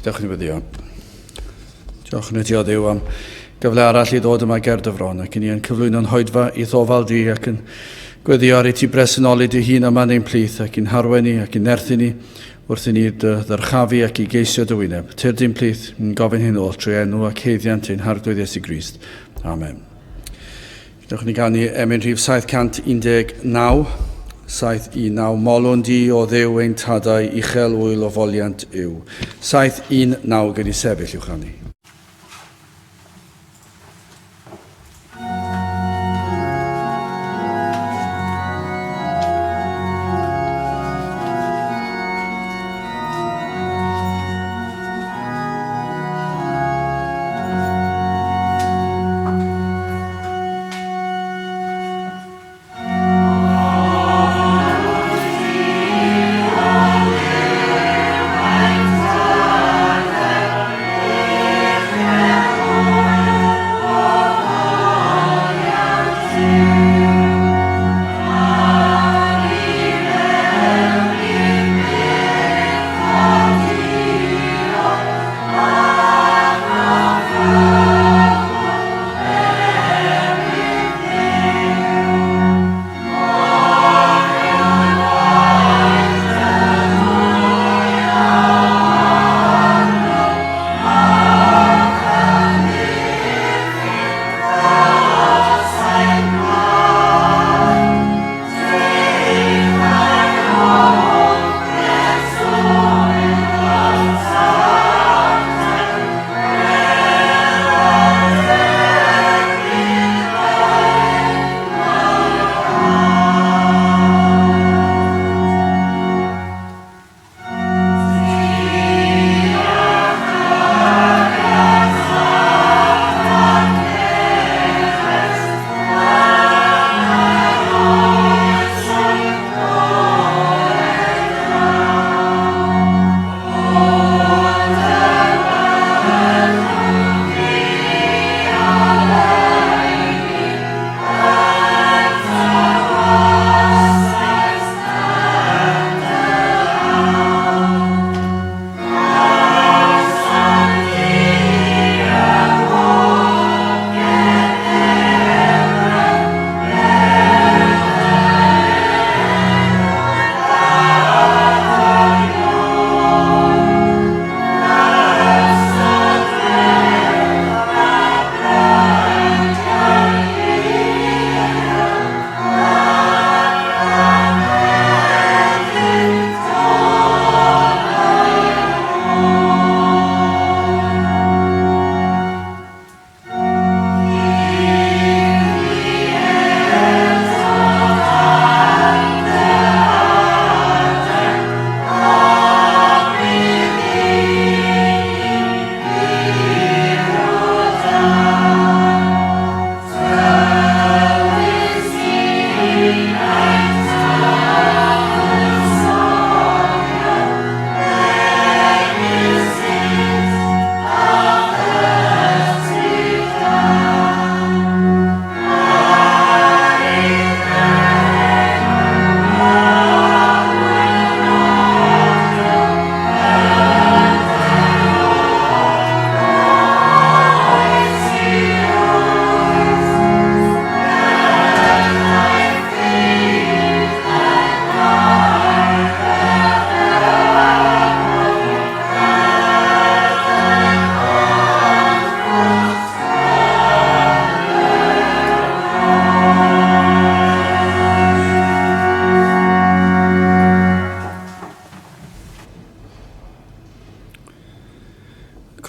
Dewch ni weddio. Diolch yn ti o Dduw am gyfle arall i ddod yma ger dy fron ac i ni yn cyflwyno'n hoedfa i ddofal di ac yn gweddio ar i ti bresenoli dy hun yma yn ein plith ac i'n harwen ni ac i'n nerthu ni wrth i ni dy ddyrchafu ac i geisio dy wyneb. Tyrd i'n plith, yn gofyn hyn oll trwy enw ac haeddiant ein Harglwydd Iesu Grist. Amen. Dewch ni ganu emyn rhif 719, 719, Molwn di o Dduw ein tadau, uchel ŵyl o foliant yw. 719 gen i sefyll i'w chanu.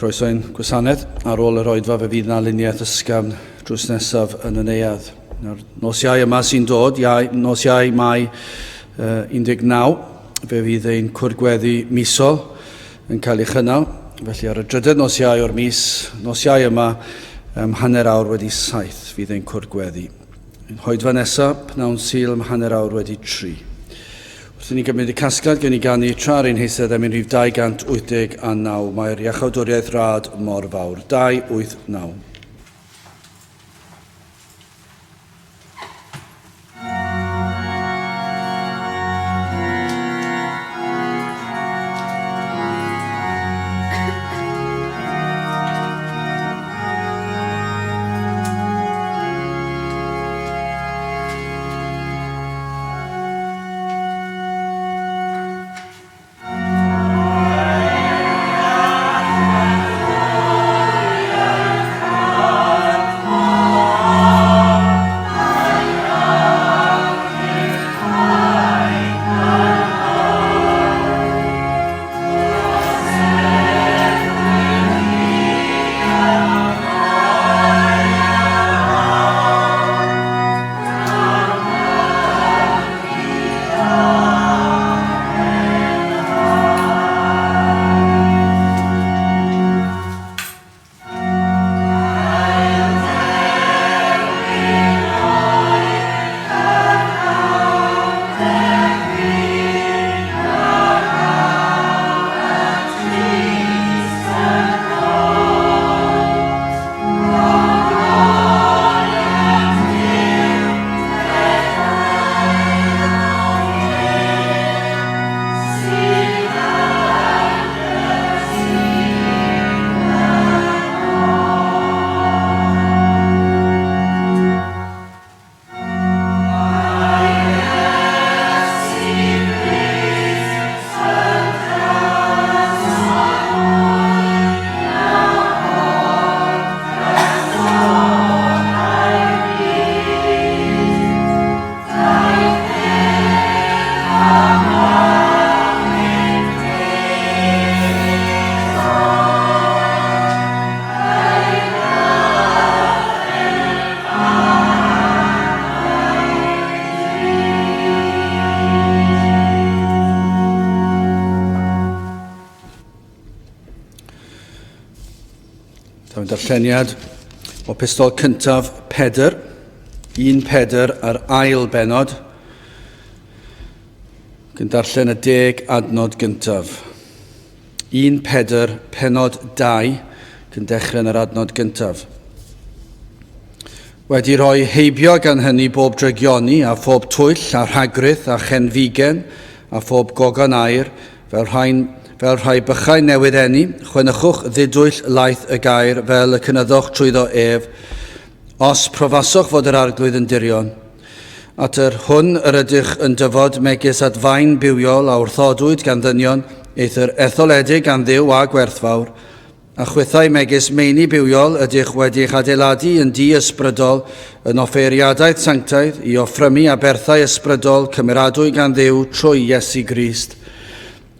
Croeso i'n gwasanaeth. Ar ôl yr oedfa fe fydd 'na luniaeth ysgafn drws nesaf yn y neuadd. Nawr, nos Iau yma sy'n dod, iau, nos Iau Mai uh, 19, fe fydd ein cwrdd gweddi misol yn cael ei chynnal. Felly ar y drydedd nos Iau o'r mis, nos Iau yma, um, 7:30 fydd ein cwrdd gweddi. Ein hoedfa nesaf, pnawn Sul am 3:30. Wrth i ni gymryd y casgliad, gen i ganu tra ar ein heistedd emyn rhif 289, mae'r iachawdwriaeth rad mor fawr. 289. Cawn darlleniad o pistol cyntaf Pedr, 1 Pedr a'r ail benod, ac yn darllen y deg adnod gyntaf. 1 Pedr, penod 2, ac yn dechrau yn yr adnod gyntaf. Wedi rhoi heibio gan hynny bob drygioni a phob twyll a rhagrith a chenfigen a phob gogan air, Fel rhain, fel rhai bychain newydd eni, chwenychwch ddidwyll laeth y gair fel y cynyddoch trwyddo ef, os profasoch fod yr Arglwydd yn dirion. At yr hwn yr ydych yn dyfod megis at faen bywiol a wrthodwyd gan ddynion, eithr etholedig gan Dduw a gwerthfawr, A chwithau megis meini bywiol ydych wedi'ch adeiladu yn dŷ ysbrydol, yn offeiriadaeth sanctaidd, i offrymu aberthau ysbrydol cymeradwy gan Dduw trwy Iesu Grist.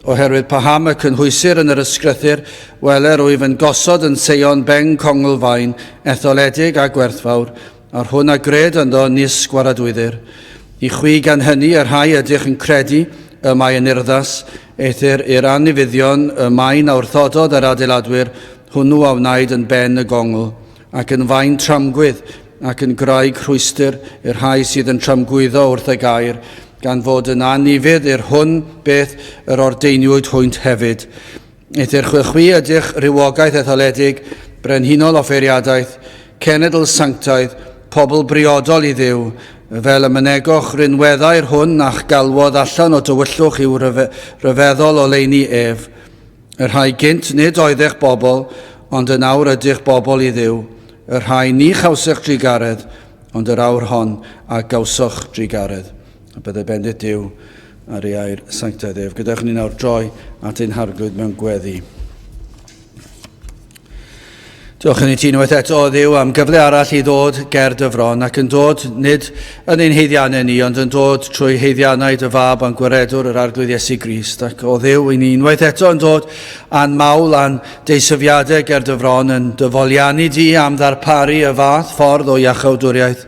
Oherwydd paham y cynhwysir yn yr ysgrythur, Wele, rwyf yn gosod yn Seion ben conglfaen, etholedig a gwerthfawr, a'r hwn a gred ynddo nis gwaradwyddir. I chwi gan hynny, y rhai ydych yn credu, y mae yn urddas, eithr i'r anifuddion y maen a wrthododd yr adeiladwyr, hwnnw a wnaed yn ben y gongl, ac yn faen tramgwydd, ac yn graig rhwystr i'r rhai sydd yn tramgwyddo wrth y gair, gan fod yn anufudd i'r hwn beth yr ordeiniwyd hwynt hefyd. Eithr chwi ydych rhywogaeth etholedig, brenhinol offeiriadaeth, cenedl sanctaidd, pobl briodol i Dduw, fel y mynegoch rinweddau'r hwn a'ch galwodd allan o dywyllwch i'w ryfeddol oleuni ef. Y rhai gynt nid oeddech bobl, ond yn awr ydych bobl i Dduw, y rhai ni chawsech drugaredd, ond yr awr hon a gawsoch drugaredd. A byddai bendith Duw ar ei air sanctaidd ef. Gadewch ni nawr droi at ein harglwydd mewn gweddi. Diolch yn i ti unwaith eto, o Dduw, am gyfle arall i ddod ger dy fron, ac yn dod nid yn ein heiddiannau ni, ond yn dod trwy heiddiannau dy fab a'n gwaredwr yr Arglwydd Iesu Grist. Ac o Dduw, i ni unwaith eto yn dod a'n mawl a'n deisyfiadau ger dy fron yn dy foliannu di am ddarparu y fath ffordd o iachawdwriaeth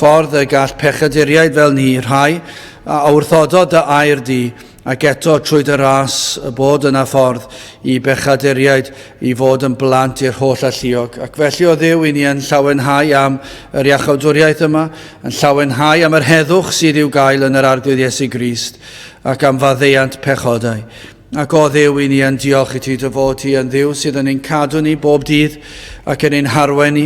Ffordd y gall pechaduriaid fel ni, rhai a wrthododd dy air di, ac eto trwy dy ras y bod yna ffordd i bechaduriaid i fod yn blant i'r holl alluog. Ac felly o Dduw, i ni yn llawenhau am yr iachawdwriaeth yma, yn llawenhau am yr heddwch sydd i'w gael yn yr Arglwydd Iesu Grist, ac am faddeuant pechodau. Ac o Dduw, i ni yn diolch i ti dy fod ti yn Dduw sydd yn ein cadw ni bob dydd ac yn ein harwain ni,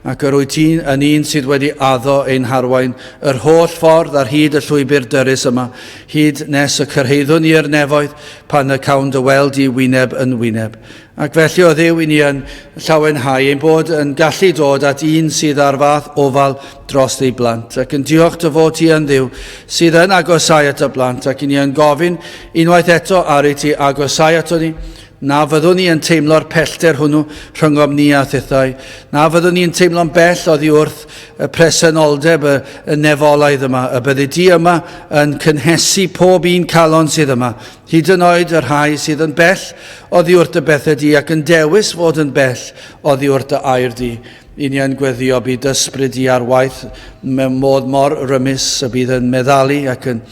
ac yr wyt ti yn un sydd wedi addo ein harwain yr holl ffordd ar hyd y llwybr dyrys yma, hyd nes y cyrhaeddwn ni i'r nefoedd pan y cawn dy weld di wyneb yn wyneb. Ac felly, o Dduw, i ni yn llawenhau ein bod yn gallu dod at un sydd â'r fath ofal dros ei blant, ac yn diolch dy fod ti yn Dduw sydd yn agosáu at y blant, ac i ni yn gofyn unwaith eto ar i ti agosáu ato ni, na fyddwn ni yn teimlo'r pellter hwnnw rhyngom ni a thithau, na fyddwn ni yn teimlo'n bell oddi wrth y presenoldeb y, y nefolaidd yma, y byddi di yma yn cynhesu pob un calon sydd yma, Hyd yn oed y rhai sydd yn bell oddi wrth dy bethau di ac yn dewis fod yn bell oddi wrth dy air di. I ni yn gweddio bydd ysbryd di ar waith mewn modd mor rymus y bydd yn meddalu ac yn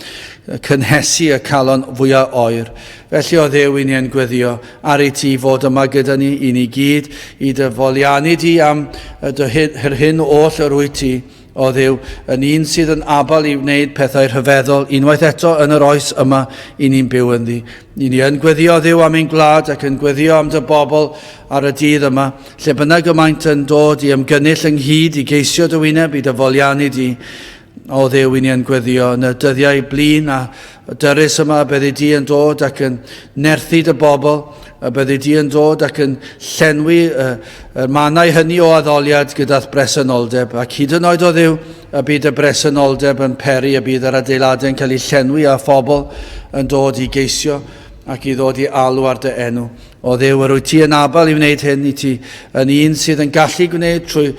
cynhesu y calon fwyaf oer. Felly o Dduw, i ni yn gweddio ar i ti fod yma gyda ni, i ni gyd, i dy foliannu di am dy hyn, hyn oll yr wyt ti O Dduw, yn un sydd yn abal i wneud pethau rhyfeddol unwaith eto yn yr oes yma i ni'n byw ynddi. I ni yn gweddio Dduw am ein gwlad ac yn gweddio am dy bobl ar y dydd yma, lle bynnag y maent yn dod i ymgynnull ynghyd i geisio dy wyneb, i dy foliannu di. O Dduw, i ni yn gweddio yn y dyddiau blin a dyrys yma, byddi di yn dod ac yn nerthu dy bobl, y byddi di yn dod ac yn llenwi y, y mannau hynny o addoliad gyda'th bresenoldeb, ac hyd yn oed o Dduw, y bydd y bresenoldeb yn peri y bydd yr adeiladau'n cael eu llenwi â phobl yn dod i geisio ac i ddod i alw ar dy enw. O Dduw, yr wyt ti yn abal i wneud hyn i ti, yn un sydd yn gallu gwneud trwy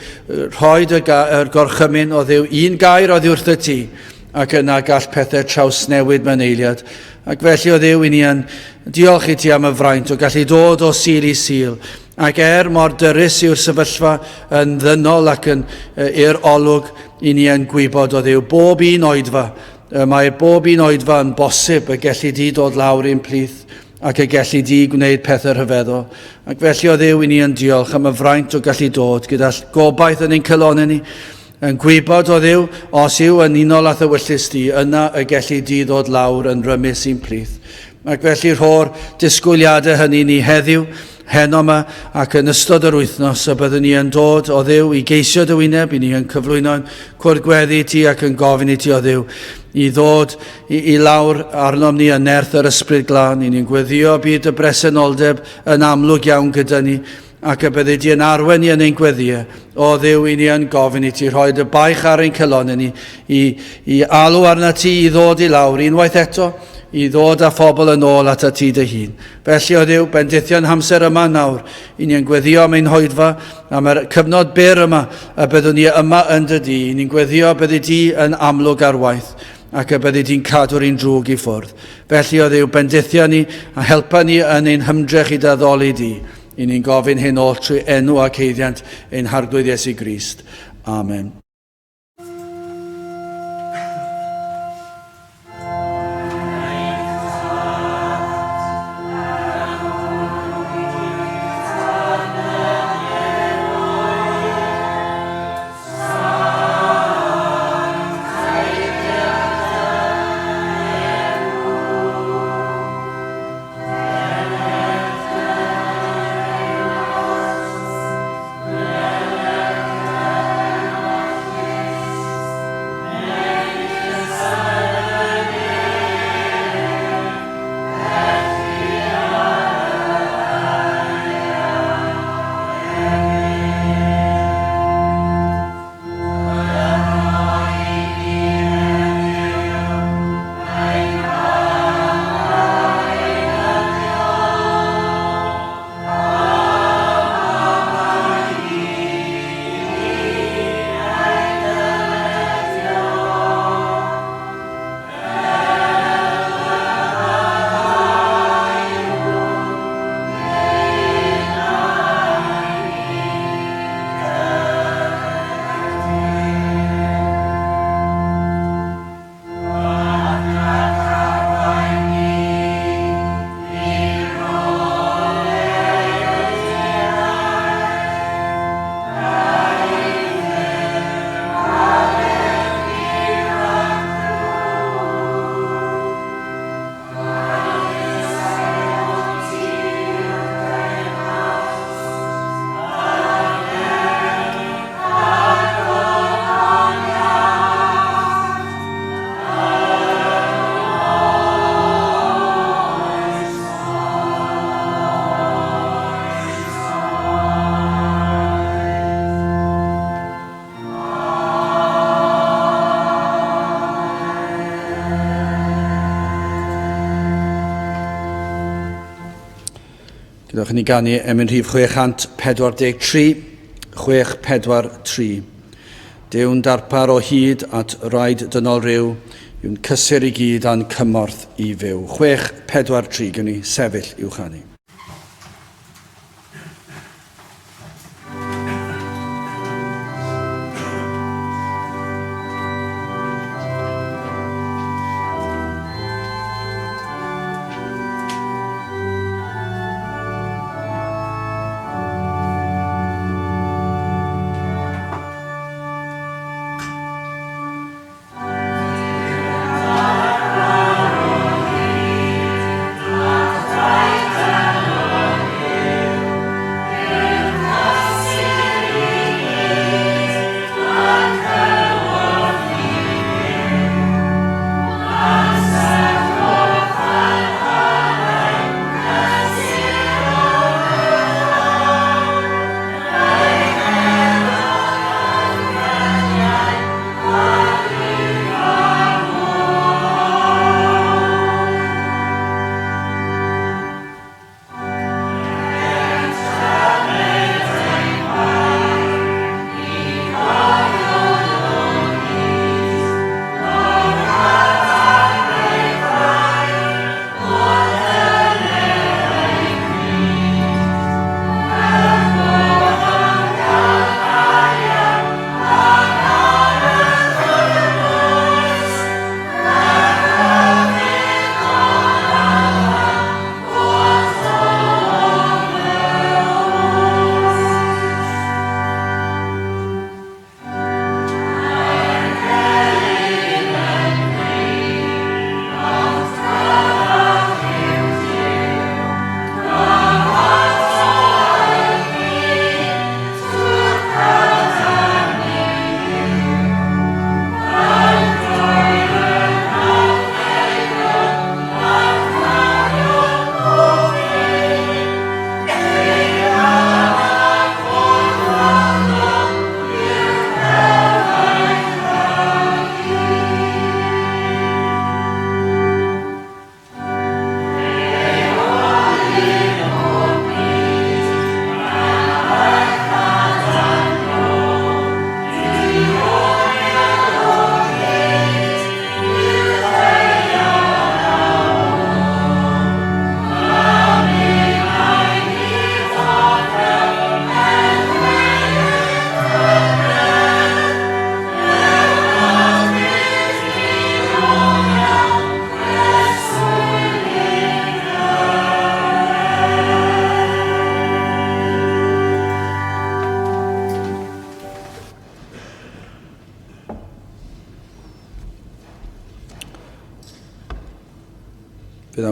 rhoi dy yr gorchymyn o Dduw, un gair oddi wrthyt ti, ac yna gall pethau trawsnewid mewn eiliad. Ac felly, o Dduw, i ni yn diolch i ti am y fraint o gallu dod o Sul i Sul. Ac er mor dyrys yw'r sefyllfa yn ddynol ac yn i'r olwg, i ni yn gwybod o Dduw, bob un oedfa, y mae bob un oedfa yn bosib y gelli di dod lawr i'n plith. ac y gelli di gwneud pethau rhyfeddol. Ac felly o Dduw, i ni yn diolch am y fraint o gallu dod gyda gobaith yn ein calonnau ni, yn gwybod o Dduw, os yw yn unol â thywyllys di, yna y gelli di ddod lawr yn rymus i'n plith. Ac felly rho'r disgwyliadau hynny ni heddiw, heno yma, ac yn ystod yr wythnos, y byddwn ni yn dod o Dduw i geisio dy wyneb, i ni yn cyflwyno'n cwrdd gweddi i ti ac yn gofyn i ti o Dduw i ddod i, i lawr arnom ni yn nerth yr Ysbryd Glân. I ni'n gweddio bydd dy bresenoldeb yn amlwg iawn gyda ni, ac y byddi di yn arwain ni yn ein gweddïau. O Dduw, i ni yn gofyn i ti rhoi dy baich ar ein calonnau ni, i, i alw arna ti i ddod i lawr unwaith eto, i ddod â phobl yn ôl at ti dy hun. Felly, o Dduw, bendithion hamser yma nawr, i ni yn gweddio am ein hoedfa, am yr cyfnod byr yma, y byddwn ni yma yn dy di. I ni'n gweddio byddi di yn amlwg ar waith, ac y byddi di'n cadw'r un drwg i ffwrdd. Felly, o Dduw, bendithio ni a helpa ni yn ein hymdrech i dy addoli di. I ni'n gofyn hyn oll trwy enw ac haeddiant ein Harglwydd Iesu Grist. Amen. Gadewch i ni ganu emyn rhif 643, 643. Dyw'n darpar o hyd at raid dynol rhyw, yw'n cysur i gyd a'n cymorth i fyw. 643, gwn ni sefyll i'w chanu.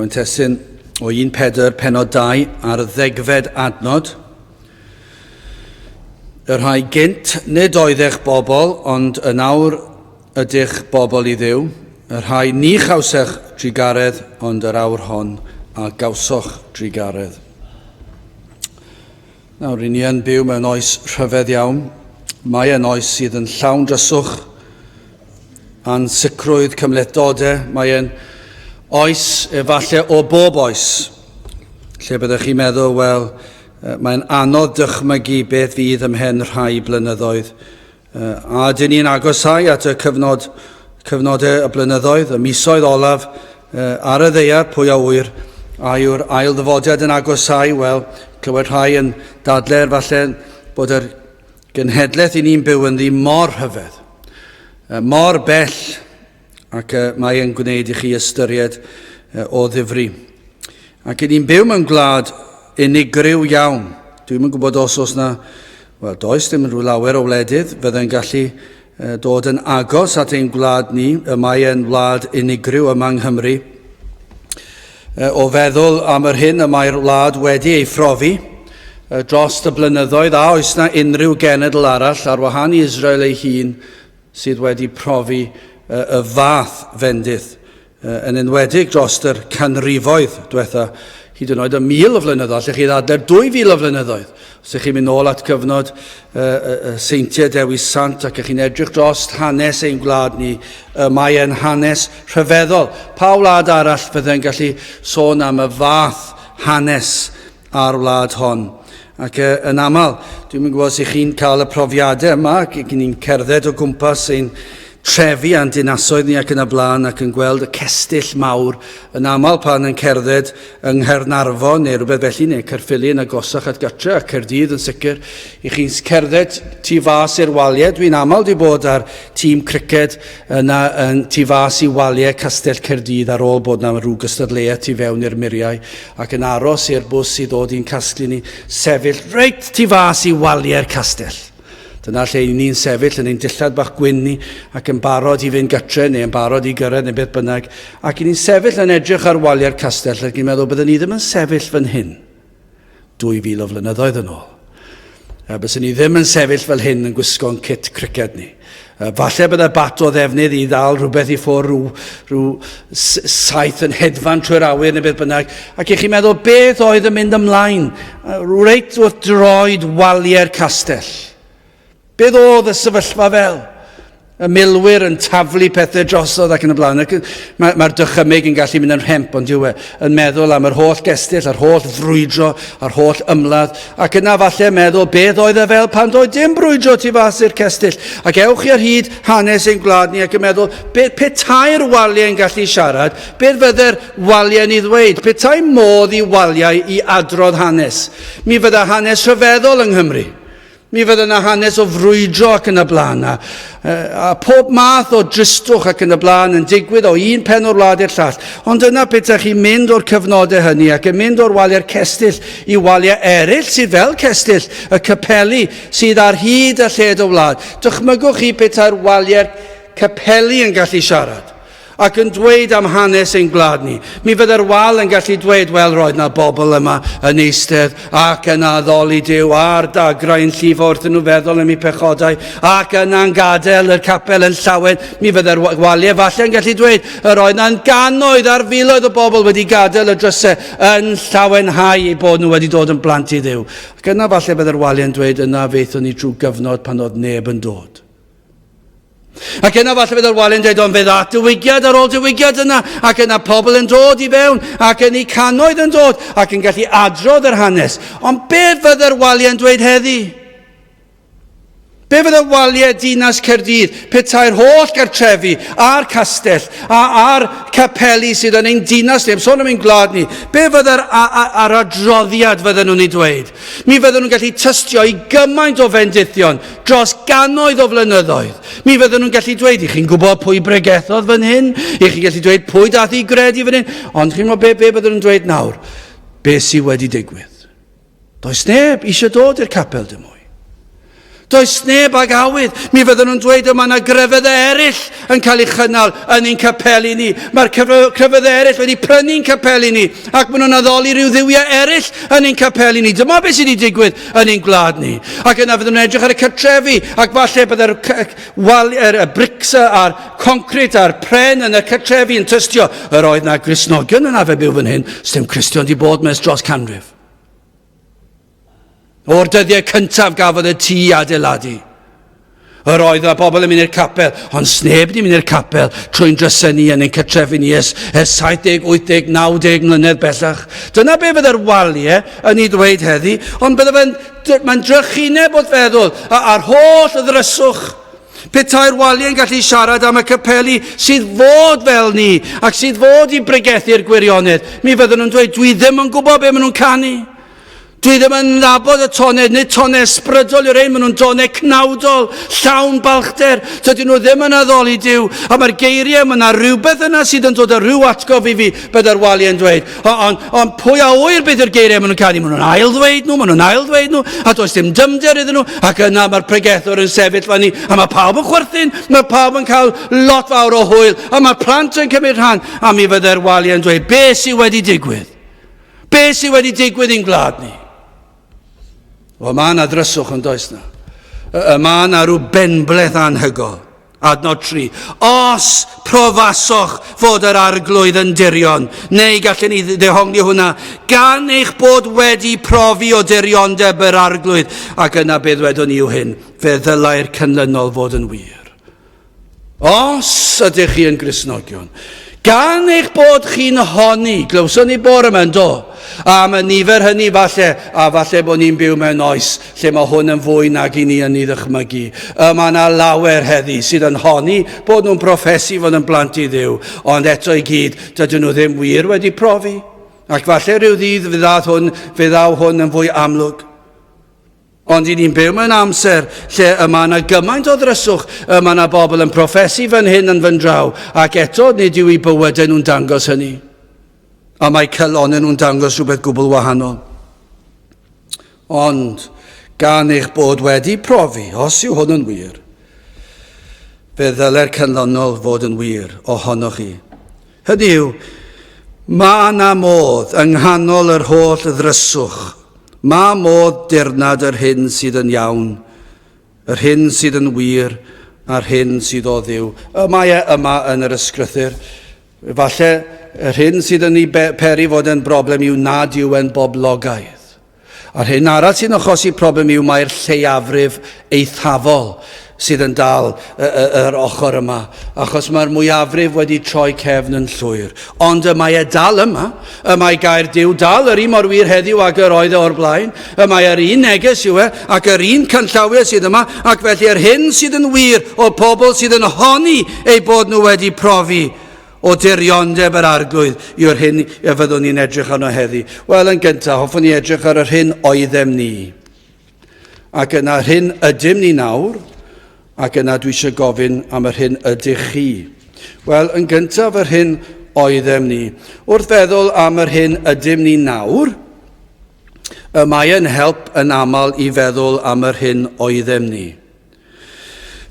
Nawr yn testun o 1 Pedr penod 2 ar ddegfed adnod. Y rhai gynt nid oeddech bobl, ond yn awr ydych bobl i Dduw. Y rhai ni chawsech drugaredd, ond yr awr hon a gawsoch drugaredd. Nawr, ry'n ni yn byw mewn oes rhyfedd iawn. Mae e'n oes sydd yn llawn dryswch, ansicrwydd, cymhlethdodau. Mae e'n oes efallai o bob oes, lle byddech chi'n meddwl, wel, mae'n anodd dychmygu beth fydd ymhen rhai blynyddoedd. A ydyn ni'n agosáu at y cyfnod, cyfnodau y blynyddoedd, y misoedd olaf ar y ddeiar, pwy a ŵyr, a yw'r ail ddyfodiad yn agosáu? Wel, clywed rhai yn dadler falle bod yr genhedlaeth i ni'n byw ynddi mor rhyfedd, mor bell, ac mae e'n gwneud i chi ystyried o ddifri. Ac i ni'n byw mewn gwlad unigryw iawn. Dwi'm yn gwybod os oes na, wel, does dim rhyw lawer o wledydd fydde'n gallu dod yn agos at ein gwlad ni. Y mae e'n wlad unigryw yma yng Nghymru. O feddwl am yr hyn y mae'r wlad wedi ei phrofi dros y blynyddoedd, a oes na unrhyw genedl arall ar wahân i Israel ei hun sydd wedi profi y fath fendith, yn enwedig dros yr canrifoedd diwetha, hyd yn oed y 1,000 o flynyddoedd, allech chi ddadlau'r 2,000 o flynyddoedd. Os ydych chi'n mynd nôl at gyfnod y seintiau Dewi Sant ac ych chi'n edrych dros hanes ein gwlad ni, mae e'n hanes rhyfeddol. Pa wlad arall fydde'n gallu sôn am y fath hanes a'r wlad hon. Ac yn aml, dwi'm yn gwybod os ych chi'n cael y profiadau yma, ac ni'n cerdded o gwmpas ein trefi a'n dinasoedd ni ac yn y blaen ac yn gweld y cestyll mawr yn aml pan yn cerdded yng Nghaernarfon neu rhywbeth felly, neu Caerffili yn agosach at gatre a Caerdydd yn sicr, i chi'n cerdded tu fas i'r waliau. Dwi'n aml di bod ar tîm criced yna yn tu fas i waliau Castell Caerdydd ar ôl bod na rhyw gystadleuaeth tu fewn i'r muriau ac yn aros i'r bws i ddod i'n casglu ni, sefyll reit tu fas i waliau'r castell. Dyna lle i ni'n sefyll yn ein dillad bach gwyn ni ac yn barod i fynd gytre neu yn barod i gyrraedd neu beth bynnag. Ac i ni'n sefyll yn edrych ar waliau'r castell ac i'n meddwl byddwn ni ddim yn sefyll fan hyn 2,000 o flynyddoedd yn ôl. Byswn ni ddim yn sefyll fel hyn yn gwisgo'n cit criced ni. Falle bydde bat o ddefnydd i ddal rhywbeth i ffwrdd, rhyw, rhyw saeth yn hedfan trwy'r awyr neu beth bynnag. Ac i chi'n meddwl beth oedd yn mynd ymlaen reit wrth droed waliau'r castell. Beth oedd y sefyllfa fel? Y milwyr yn taflu pethau drosodd ac yn y blaen. Ac mae'r mae dychymyg yn gallu mynd yn rhemp, ond yw e, yn meddwl am yr holl gestyll, yr holl frwydro, yr holl ymladd, ac yna falle meddwl beth oedd e fel pan doedd dim brwydro tu fas i'r cestyll. Ac ewch chi ar hyd hanes ein gwlad ni ac yn meddwl, be, petai'r waliau'n gallu siarad, beth fydde'r waliau'n ei ddweud? Petai modd i waliau i adrodd hanes. Mi fydda hanes rhyfeddol yng Nghymru. Mi fydde yna hanes o frwydro ac yn y blaen, a, a pob math o dristwch ac yn y blaen yn digwydd o un pen o'r wlad i'r llall. Ond yna petaech chi'n mynd o'r cyfnodau hynny ac yn mynd o'r waliau'r cestyll i waliau eraill sydd fel cestyll, y capeli sydd ar hyd a lled y wlad, dychmygwch chi petai'r waliau'r capeli yn gallu siarad. ac yn dweud am hanes ein gwlad ni. Mi fydde'r wal yn gallu dweud, wel, roedd na bobl yma yn eistedd ac yn addoli Duw a'r dagrau yn llifo wrthyn nhw feddwl am eu pechodau ac yna'n gadael y capel yn llawen. Mi fydde'r waliau falle yn gallu dweud, yr oedd na'n gannoedd ar filoedd o bobl wedi gadael y drysau yn llawenhau eu bod nhw wedi dod yn blant i Dduw. Ac yna falle bydde'r waliau'n dweud, yna feithon ni trwy gyfnod pan oedd neb yn dod. Ac yna falle bydd yr wali'n dweud, ond fe ddaeth diwygiad ar ôl diwygiad yna, ac yna pobl yn dod i fewn, ac yn eu cannoedd yn dod, ac yn gallu adrodd yr hanes. Ond beth fydde'r waliau'n dweud heddi? Be fydde waliau dinas Caerdydd petai'r holl gartrefi a'r castell a, a'r capeli sydd yn ein dinas ni, am sôn am ein gwlad ni, be fydde'r a'r adroddiad fydden nhw'n ei dweud? Mi fydden nhw'n gallu tystio i gymaint o fendithion dros gannoedd o flynyddoedd. Mi fydden nhw'n gallu dweud, i chi'n gwybod pwy bregethodd fan hyn? I chi'n gallu dweud pwy dath i gredu fan hyn? Ond chi'n gwybod be, be bydden nhw'n dweud nawr? Be sydd wedi digwydd? Does neb eisiau dod i'r capel dim mwy. Does neb ag awydd. Mi fydden nhw'n dweud y mae yna grefyddau eraill yn cael ei chynnal yn ein capeli ni. Mae'r crefyddau eraill wedi prynu'n capeli ni ac maen nhw'n addoli rhyw dduwiau eraill yn ein capeli ni. Dyma beth sydd wedi digwydd yn ein gwlad ni. Ac yna fydden nhw'n edrych ar y cartrefi ac falle byddai'r wal, er, y brics a'r concrit a'r pren yn y cartrefi yn tystio yr oedd na Gristnogion yn arfer byw fan hyn. Sdim Cristion di bod mes dros canrif. O'r dyddiau cyntaf gafodd y tŷ adeiladu. Yr oedd y bobl yn mynd i'r capel, ond sneb wedi mynd i'r capel trwy'n drysau ni yn ein cytrefi ni ers, ers 70, 80, 90 mlynedd bellach. Dyna be fydde'r waliau yn ei ddweud heddi, ond bydde fe'n mae'n drychineb wrth feddwl a'r holl ddryswch. Petai'r waliau'n gallu siarad am y capeli sydd fod fel ni ac sydd fod i bregethu'r gwirionedd, mi fydden nhw'n dweud, dwi ddim yn gwybod be maen nhw'n canu. Dwi ddim yn nabod y tonau, nid tonau ysbrydol yw'r ein, maen nhw'n donau cnawdol, llawn balchder. Dydyn nhw ddim yn addoli Duw. A mae'r geiriau, mae yna rhywbeth yna sydd yn dod â rhyw atgof i fi, byddai'r waliau yn dweud. Ond on, on pwy a ŵyr beth yw'r geiriau maen nhw'n canu? Maen nhw'n ail ddweud nhw, maen nhw'n ail ddweud nhw, a does dim dymder iddyn nhw. Ac yna mae'r pregethwr yn sefyll fan ni, a mae pawb yn chwerthin, mae pawb yn cael lot fawr o hwyl, a mae'r plant yn cymryd rhan, a mi fyddai'r waliau yn dweud, be sydd wedi digwydd? Be sydd wedi digwydd i'n gwlad ni? Wel, mae yna ddryswch yn does na. Y mae yna rhyw benbleth anhygol. Adnod 3. Os profasoch fod yr arglwydd yn dirion, neu gallwn ni ddehongli hwnna, gan eich bod wedi profi o diriondeb yr arglwydd, ac yna be ddwedwn ni yw hyn, fe ddylai'r canlynol fod yn wir. Os ydych chi yn Gristnogion, gan eich bod chi'n honni, glywson ni bore yma yn do, am y nifer hynny falle, a falle bod ni'n byw mewn oes lle mae hwn yn fwy nag i ni yn ei ddychmygu. Y mae yna lawer heddi sydd yn honni bod nhw'n proffesu fod yn blant i Dduw, ond eto i gyd, dydyn nhw ddim wir wedi profi. Ac falle rhyw ddydd fe ddaw hwn, fe ddaw hwn yn fwy amlwg. Ond i ni'n byw mewn amser lle y mae yna gymaint o ddryswch, y mae yna bobl yn proffesu fan hyn yn fan draw, ac eto nid yw eu bywydau nhw'n dangos hynny. A mae calonnau nhw'n dangos rhywbeth gwbl wahanol. Ond gan eich bod wedi profi, os yw hwn yn wir, fe ddyle'r canlynol fod yn wir ohonoch chi. Hynny yw, mae yna modd yng nghanol yr holl ddryswch, mae modd dirnad yr hyn sydd yn iawn, yr hyn sydd yn wir, a'r hyn sydd o Dduw. Y mae e yma yn yr ysgrythur. Falle yr hyn sydd yn ei peri fod yn broblem yw nad yw e'n boblogaidd. A'r hyn arall sy'n achosi problem yw mae'r lleiafrif eithafol sydd yn dal yr ochr yma, achos mae'r mwyafrif wedi troi cefn yn llwyr. Ond y mae e dal yma, y mae gair Duw dal yr un mor wir heddiw ag yr oedd e o'r blaen, y mae yr un neges yw e, ac yr un canllawiau sydd yma, ac felly yr hyn sydd yn wir o pobl sydd yn honni eu bod nhw wedi profi O diriondeb yr Arglwydd yw'r hyn y fyddwn ni'n edrych arno heddi. Wel, yn gyntaf, hoffwn ni edrych ar yr hyn oeddem ni. Ac yna yr hyn ydym ni nawr, ac yna dwi eisiau gofyn am yr hyn ydych chi. Wel, yn gyntaf, yr hyn oeddem ni. Wrth feddwl am yr hyn ydym ni nawr, y mae yn help yn aml i feddwl am yr hyn oeddem ni.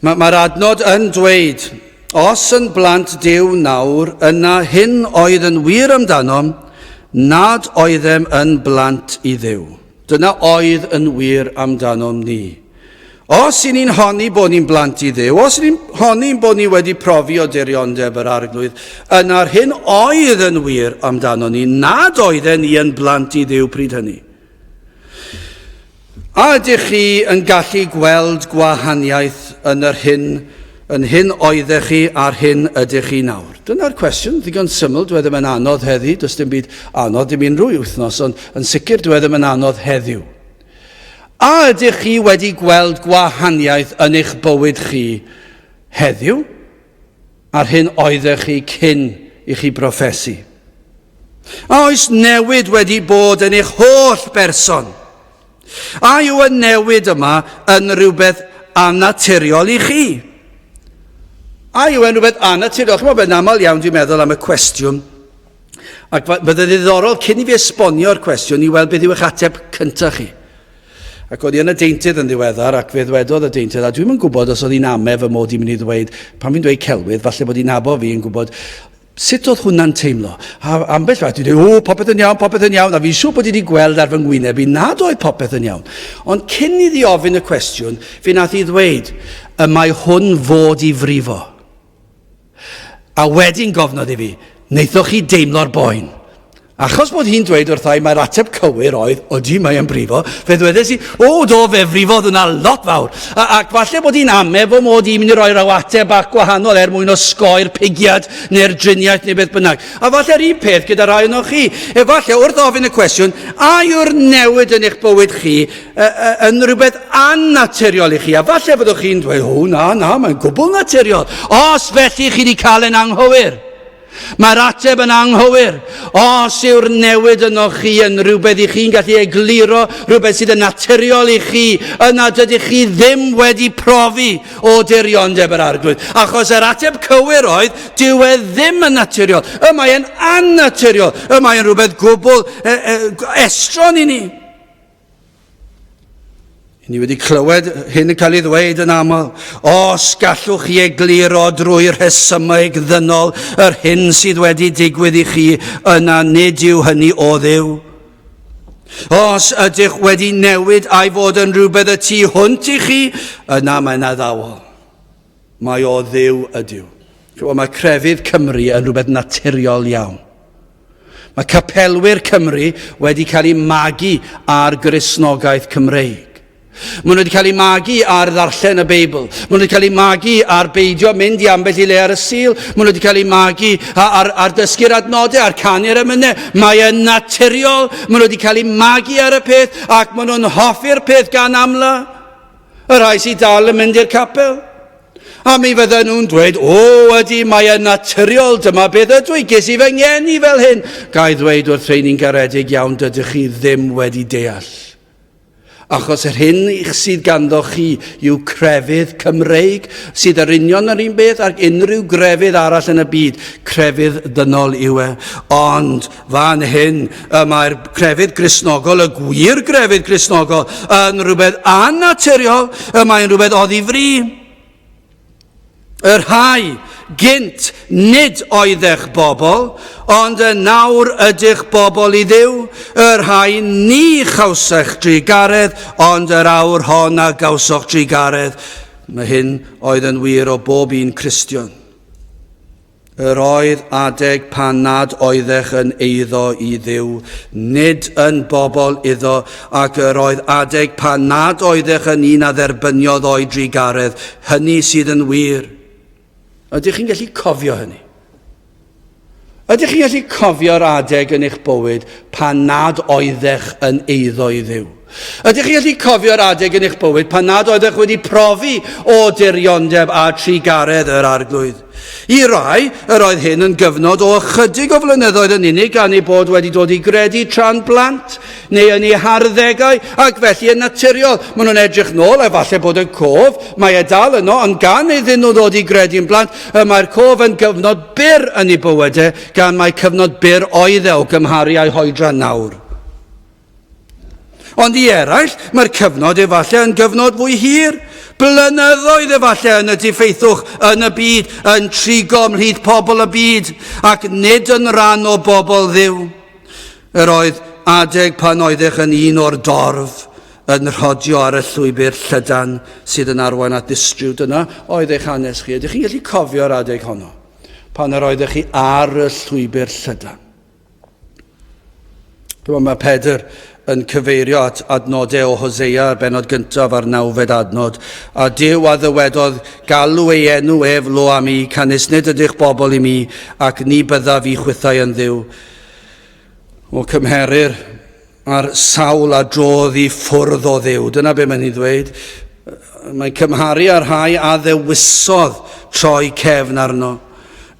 Mae'r ma adnod yn dweud, os yn blant Duw nawr, yna hyn oedd yn wir amdanom, nad oeddem yn blant i Dduw. Dyna oedd yn wir amdanom ni. Os i ni'n honni bod ni'n blant i Dduw, os i ni'n honni bod ni wedi profi o diriondeb yr Arglwydd, yna'r hyn oedd yn wir amdano ni, nad oedden ni yn blant i Dduw pryd hynny. A ydych chi yn gallu gweld gwahaniaeth yn yr hyn, yn hyn oeddech chi a'r hyn ydych chi nawr? Dyna'r cwestiwn, ddigon syml, dwi e ddim yn anodd heddi, does dim byd anodd dim unrhyw wythnos, ond yn sicr dwi e ddim yn anodd heddiw. A ydych chi wedi gweld gwahaniaeth yn eich bywyd chi heddiw a'r hyn oeddech chi cyn i chi broffesu? A oes newid wedi bod yn eich holl berson? A yw y newid yma yn rhywbeth annaturiol i chi? A yw e'n rhywbeth annaturiol? Chymod, yn aml iawn dwi'n meddwl am y cwestiwn, ac bydde ddiddorol cyn i fi esbonio'r cwestiwn i weld beth yw eich ateb cyntaf chi. Ac oedd hi yn y deintydd yn ddiweddar ac fe ddwedodd y deintydd, a dwi'm yn gwybod os oedd hi'n ame fy mod i'n mynd i ddweud, pan fi'n dweud celwydd, falle bod hi'n nabo fi yn gwybod sut oedd hwnna'n teimlo. A ambell waith dwi'n dweud, o, popeth yn iawn, popeth yn iawn, a fi'n siŵr bod hi wedi gweld ar fy ngwyneb i nad oedd popeth yn iawn. Ond cyn iddi ofyn y cwestiwn, fe nath hi ddweud, y mae hwn fod i frifo. A wedyn gofnodd i fi, wnaethoch chi deimlo'r boen? Achos bod hi'n dweud wrtha i mai'r ateb cywir oedd, odi, mae e'n brifo, fe ddwedes i, o do, fe frifodd hwnna lot fawr. A, ac falle bod hi'n ame fo mod i'n mynd i roi rhyw ateb bach gwahanol er mwyn osgoi'r pigiad neu'r driniaeth neu beth bynnag. A falle'r un peth gyda rhai ohonoch chi. Efallai wrth ofyn y cwestiwn, a yw'r newid yn eich bywyd chi yn rhywbeth annaturiol i chi? A falle fyddwch chi'n dweud, o na, na, mae'n gwbl naturiol. Os felly chi wedi cael yn anghywir. Mae'r ateb yn anghywir. Os yw'r newid yno chi yn rhywbeth i chi'n gallu egluro, rhywbeth sydd yn naturiol i chi, yna dydych chi ddim wedi profi o diriondeb yr Arglwydd. Achos yr ateb cywir oedd, dyw e ddim yn naturiol. Y mae e'n annaturiol. Y mae e'n rhywbeth gwbl e, e, estron i ni. Ni wedi clywed hyn yn cael ei ddweud yn aml. Os gallwch chi egluro drwy rhesymeg ddynol yr hyn sydd wedi digwydd i chi, yna nid yw hynny o Dduw. Os ydych wedi newid a'i fod yn rhywbeth y tu hwnt i chi, yna mae'n addawol. Mae o Dduw ydyw. Chymod, mae crefydd Cymru yn rhywbeth naturiol iawn. Mae capelwyr Cymru wedi cael eu magu ar Gristnogaeth Cymreig. Maen nhw wedi cael eu magu ar ddarllen y Beibl. Maen nhw wedi cael eu magu ar beidio mynd i ambell i le ar y Sul. Maen nhw wedi cael eu magu ar, ar dysgu'r adnodau, ar canu'r emynau. Mae e'n naturiol. Maen nhw wedi cael eu magu ar y peth ac maen nhw'n hoffi'r peth gan amla. Y rhai sydd dal yn mynd i'r capel. A mi fydden nhw'n dweud, o, ydy, mae e'n naturiol, dyma beth ydw i, ges i fy ngeni fel hyn. Ga i ddweud wrth rheini'n garedig iawn, dydych chi ddim wedi deall. Achos yr hyn sydd ganddo chi yw crefydd Cymreig, sydd yr union yr un beth ag unrhyw grefydd arall yn y byd. Crefydd dynol yw e. Ond Fan hyn y mae'r crefydd Gristnogol, y gwir grefydd Gristnogol, yn rhywbeth annaturiol, y mae'n rhywbeth oddi fri. Y rhai gynt nid oeddech bobl, ond yn nawr ydych bobl i Dduw, y rhai ni chawsech drugaredd, ond yr awr hon a gawsoch drugaredd. Mae hyn oedd yn wir o bob un Cristion. Yr oedd adeg pan nad oeddech yn eiddo i Dduw, nid yn bobl iddo, ac yr oedd adeg pan nad oeddech yn un a dderbyniodd o'i drugaredd, hynny sydd yn wir. Ydych chi'n gallu cofio hynny? Ydych chi'n gallu cofio'r adeg yn eich bywyd pan nad oeddech yn eiddo i Dduw? Ydych chi'n gallu cofio'r adeg yn eich bywyd pan nad oeddech wedi profi o diriondeb a trugaredd yr Arglwydd? I rai, yr oedd hyn yn gyfnod o ychydig o flynyddoedd yn unig gan eu bod wedi dod i gredu tra'n blant neu yn eu harddegau ac felly yn naturiol maen nhw'n edrych nôl a falle bod y cof, mae e dal yno, ond gan iddyn nhw ddod i gredu'n blant, y mae'r cof yn gyfnod byr yn eu bywydau gan mai cyfnod byr oedd e o gymharu â'u hoedran nawr. Ond i eraill, mae'r cyfnod efallai yn gyfnod fwy hir, blynyddoedd efallai yn y diffeithwch yn y byd, yn trigo ymhlith pobl y byd, ac nid yn rhan o bobl Dduw. Yr oedd adeg pan oeddech yn un o'r dorf yn rhodio ar y llwybr llydan sydd yn arwain at ddistryw. Dyna oedd eich hanes chi. Ydych chi'n gallu cofio'r adeg honno? Pan yr oeddech chi ar y llwybr llydan. Chymod, mae Pedr yn cyfeirio at adnodau o Hosea, ar benod gyntaf a'r nawfed adnod. A Duw a ddywedodd, galw ei enw ef lo am i, canys nid ydych bobl i mi, ac ni byddaf i chwithau yn Dduw. O cymherir a'r sawl a drodd i ffwrdd o Dduw. Dyna be mae'n ei ddweud. Mae'n cymharu â'r rhai a ddewisodd troi cefn arno.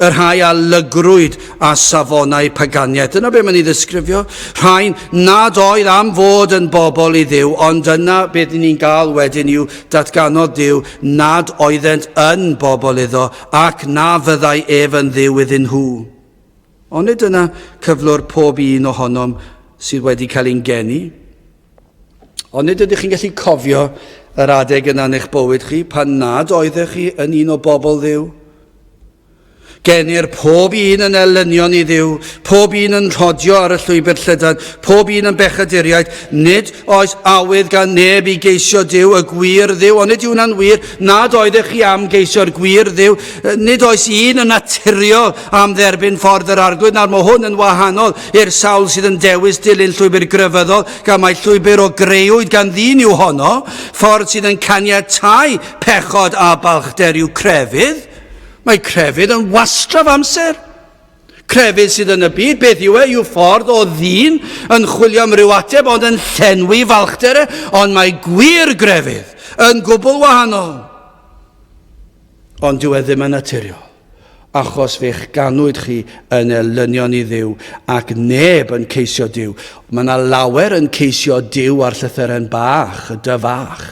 Y rhai a lygrwyd â safonau paganiaeth. Dyna be mae'n ei ddisgrifio. Rhai nad oedd am fod yn bobl i Dduw, ond yna beth ni'n gael wedyn yw datganodd Duw nad oeddent yn bobl iddo ac na fyddai ef yn Dduw iddyn nhw. Onid dyna cyflwr pob un ohonom sydd wedi cael ein geni? Ond nid ydych chi'n gallu cofio yr adeg yna yn eich bywyd chi pan nad oeddech chi yn un o bobl Dduw? Genir pob un yn elynion i Dduw, pob un yn rhodio ar y llwybr llydan, pob un yn bechaduriaid. Nid oes awydd gan neb i geisio Duw, y gwir Dduw, ond nid yw hwnna'n wir nad oeddech chi am geisio'r gwir Dduw. Nid oes un yn naturiol am dderbyn ffordd yr Arglwydd. Nawr mae hwn yn wahanol i'r sawl sydd yn dewis dilyn llwybr grefyddol, gan mai llwybr o greuwyd gan ddyn yw honno, ffordd sydd yn caniatáu pechod a balchder yw crefydd. Mae crefydd yn wastraff amser. Crefydd sydd yn y byd, beth yw e? Yw ffordd o ddyn yn chwilio am ryw ateb ond yn llenwi falchder e, ond mae gwir grefydd yn gwbl wahanol. Ond dyw e ddim yn naturiol, achos fe'ch ganwyd chi yn elynion i Dduw ac neb yn ceisio Duw. Mae yna lawer yn ceisio Duw ar llythyren bach, y dy fach.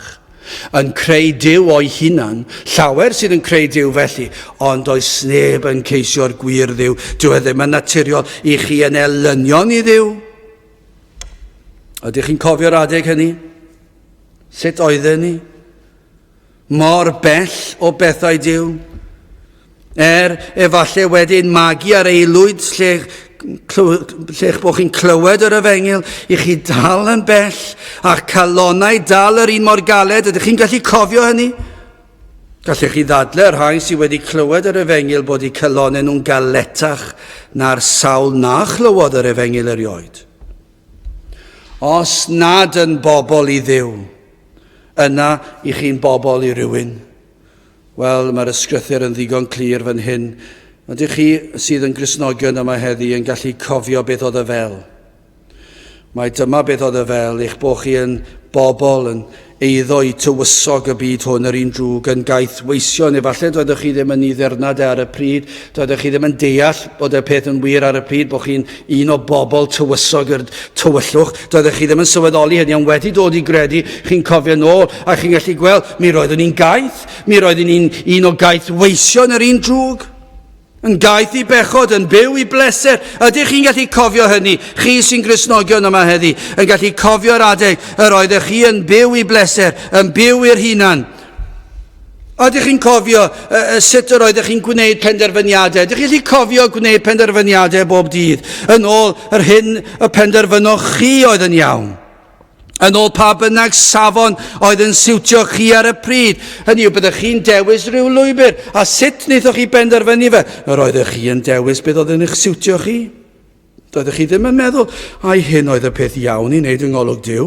Yn creu Duw o'i hunan, llawer sydd yn creu Duw felly, ond does neb yn ceisio'r gwir Dduw. Dyw e ddim yn naturiol i chi yn elynion i Dduw. Ydych chi'n cofio'r adeg hynny? Sut oedden ni? Mor bell o bethau Duw. Er, efallai wedyn magu ar aelwyd lle, lle'ch bod chi'n clywed yr efengyl, i chi dal yn bell, a'ch calonnau dal yr un mor galed. Ydych chi'n gallu cofio hynny? Gallech chi ddadle rhai sydd wedi clywed yr efengyl bod eu calonnau nhw'n galetach na'r sawl na chlywodd yr efengyl erioed. Os nad yn bobl i Dduw, yna i chi'n bobl i rywun. Wel, mae'r ysgrythur yn ddigon clir fan hyn. Ydych chi sydd yn Gristnogion yma heddi yn gallu cofio beth oedd y fel? Mae dyma beth oedd y fel, eich bod chi yn bobl yn eiddo i tywysog y byd hwn, yr un drwg, yn gaeth weision. Efallai doeddech chi ddim yn ei ddirnad e ar y pryd, doeddech chi ddim yn deall bod y peth yn wir ar y pryd, bod chi'n un o bobl tywysog yr tywyllwch. Doeddech chi ddim yn sylweddoli hynny, ond wedi dod i gredu, chi'n cofio nôl a chi'n gallu gweld, mi roeddwn i'n gaeth, mi roeddwn i'n un o gaeth weision yr un drwg. Yn gaeth i bechod, yn byw i bleser. Ydych chi'n gallu cofio hynny? Chi sy'n Gristnogion yma heddi, yn gallu cofio'r adeg yr oeddech chi yn byw i bleser, yn byw i'r hunan. Ydych chi'n cofio uh, sut yr oeddech chi'n gwneud penderfyniadau? Ydych chi'n gallu cofio gwneud penderfyniadau bob dydd yn ôl yr hyn y penderfynoch chi oedd yn iawn? Yn ôl pa bynnag safon oedd yn siwtio chi ar y pryd. Hynny yw, byddech chi'n dewis rhyw lwybr. A sut wnaethoch chi benderfynu fe? Yr oeddech chi yn dewis beth oedd yn eich siwtio chi. Doeddech chi ddim yn meddwl, ai hyn oedd y peth iawn i wneud yng ngolwg Duw?